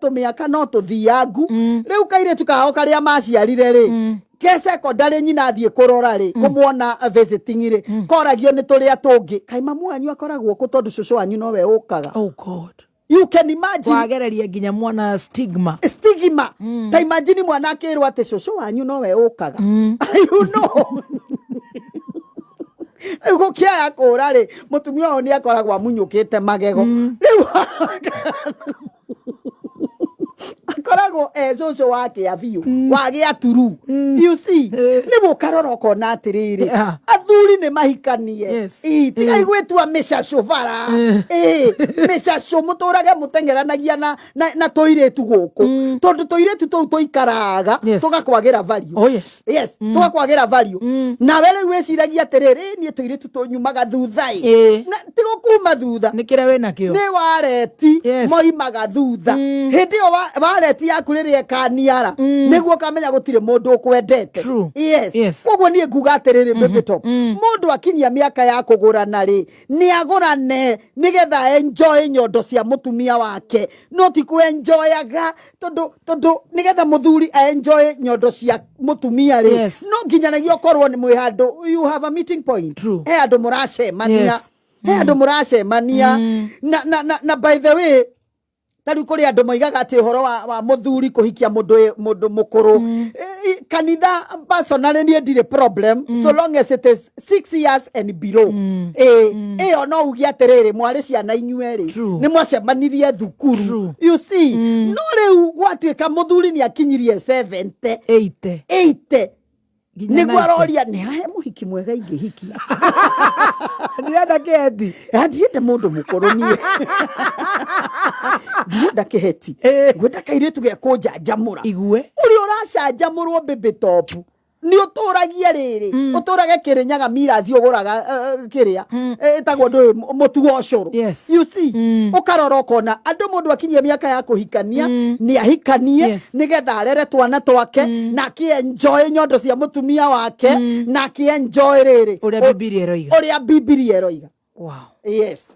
tũmĩaka no tũthiangu. Rĩu kairĩtu kao karĩa maciarire rĩ, ke secondary, nyina athiĩ kũrora rĩ, kũmuona visiting rĩ, koragio nĩ tũrĩa tũngĩ, kaĩ mamu wanyu akoragwo kũ, tondũ cũcũ wanyu nowe ũkaga. Oh God. You can imagine. Wagereria nginya mwana stigma. Stigma. Ta imagine mwana akĩrwo atĩ cũcũ wanyu nowe ũkaga. You know, rĩu gũkĩaya kũra rĩ, mũtumia ũyũ nĩ akoragwo amunyũkĩte magego. Rĩu akoragwo e cũcũ wakĩa biũ, wagĩa turu. You see, rĩu ũkarora ũkona atĩrĩrĩ, Yeah. athuri nĩ mahikanie. Yes. Ĩ, tigai gwĩtua mĩcacũ bara. Ĩ, mĩcacũ mũtũrage mũteng'eranagia na tũirĩtu gũkũ, tondũ tũirĩtu tũu tũikaraga Yes. tũgakwagĩra value. Oh yes. Yes, tũgakwagĩra value. Nawe rĩu wĩciragia atĩrĩrĩ, niĩ tũirĩtu tũnyumaga thutha ĩ. Ĩ. Na ti gũkuma thutha. Nĩ kĩrĩa wĩna kĩo. Nĩ wareti. Yes. Moimaga thutha. Hĩndĩ ĩyo wareti yaku rĩrĩa ĩkaniara, nĩguo ũkamenya gũtirĩ mũndũ ũkwendete. True. Yes. Yes. Koguo niĩ nguga atĩrĩrĩ, Baby Top, mũndũ akinyia mĩaka ya kũgũrana rĩ, nĩ agũrane nĩgetha enjoy nyondo cia mũtumia wake, no ti kwenjoyaga, tondũ nĩgetha mũthuri enjoy nyondo cia mũtumia rĩ, Yes. no nginyanagia ũkorwo nĩ mwĩ handũ, you have a meeting point. True. He andũ mũracemania. Yes. He andũ mũracemania. Na by the way, ta rĩu kũrĩ andũ moigaga atĩ ũhoro wa mũthuri kũhikia mũndũ mũkũrũ. Kanitha, personally niĩ ndirĩ problem, so long as it is 6 years and below. Ĩyo no uge atĩrĩrĩ, mwarĩ ciana inyuerĩ, True. nĩ mwacemanirie thukuru. True. You see, no rĩu gwatuĩka mũthuri nĩ akinyirie 70, 80, 80, nginya nĩguo 90. aroria nĩ hahe mũhiki mwega ingĩhikia. Ndirenda kĩheti. Ndirenda mũndũ mũkũrũ niĩ, ndirenda kĩheti, ngwenda kairĩtu ge kũnjanjamũra. Igue. Ũrĩa ũracanjamũrwo, Baby Top, nĩ ũtũragie rĩrĩ, ũtũrage Kĩrĩnyaga mirathi ũgũraga, kĩrĩa ĩtagwo ndũĩ, mũtu wa ũcũrũ. Yes. You see, ũkarora ũkona andũ, mũndũ akinyia mĩaka ya kũhikania, nĩ ahikanie, Yes. nĩgetha arere twana twake na akĩenjoy nyondo cia mũtumia wake na akĩenjoy rĩrĩ Ũrĩa Bibilia ĩroiga. Ũrĩa Bibilia ĩroiga. Wow. Yes.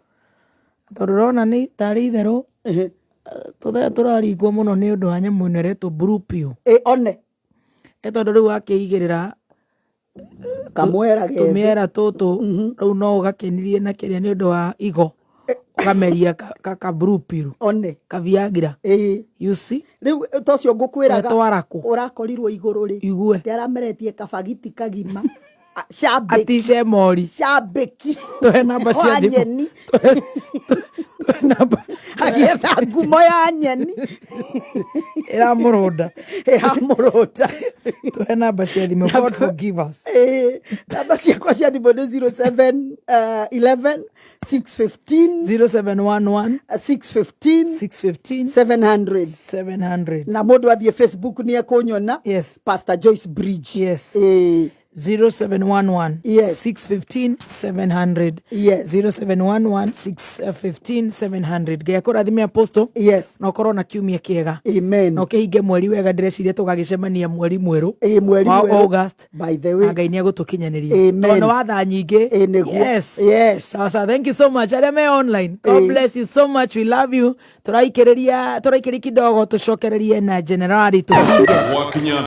Tondũ ũrona nĩ tarĩ itherũ tũthere tũraringwo mũno nĩ ũndũ wa nyamũ ĩno ĩretwo blue pill. Ĩ, one. Ĩ, tondũ rĩu wakĩigĩrĩra kamwera gethĩ. Tũmĩera tũtũ rĩu no ũgakenirie na kĩrĩa nĩ ũndũ wa igo, ũkameria ka blue pill. One. Ka Viagra. Ĩ. You see. Rĩu tocio ngũkwĩraga. Wetwara kũ? Ũrakorirwo igũrũ rĩ. Igue. Atĩ arameretie kabagiti kagima. Shabiki. Atice mori. Shabiki. Tũhe namba cia wa thimũ. nyeni. Tũhe namba. Agĩetha ngumo ya nyeni. Ĩramũrũnda. Ĩramũrũnda. Tũhe namba cia thimũ. God forgive us. Ĩ, namba ciakwa cia thimũ nĩ 07 11 615. 0711 615 615 700. 700. Na mũndũ athiĩ Facebook nĩ ekũnyona. Yes. Pastor Joyce Bridge. Yes. Ĩ. 0711 Yes. 615 700. Yes. 0711 615 700. Ngai akũrathime, Apostle. Yes. Na ũkorwo na kiumia kĩega. Amen. Na ũkĩhinge mweri wega. Ndĩreciria tũgagĩcemania mweri mwerũ Ĩ, mweri wa mwerũ. August. By the way. Na Ngai nĩ egũtũkinyanĩria. Amen. Tondũ wa thaa nyingĩ. Ĩ, nĩguo. Yes. Yes. Sawa sawa, thank you so much arĩa me online. God Ĩ. bless you so much, we love you. Tũraikĩrĩria, tũraikĩria kidogo, tũcokererie na generali tũhinge. Gwakinya.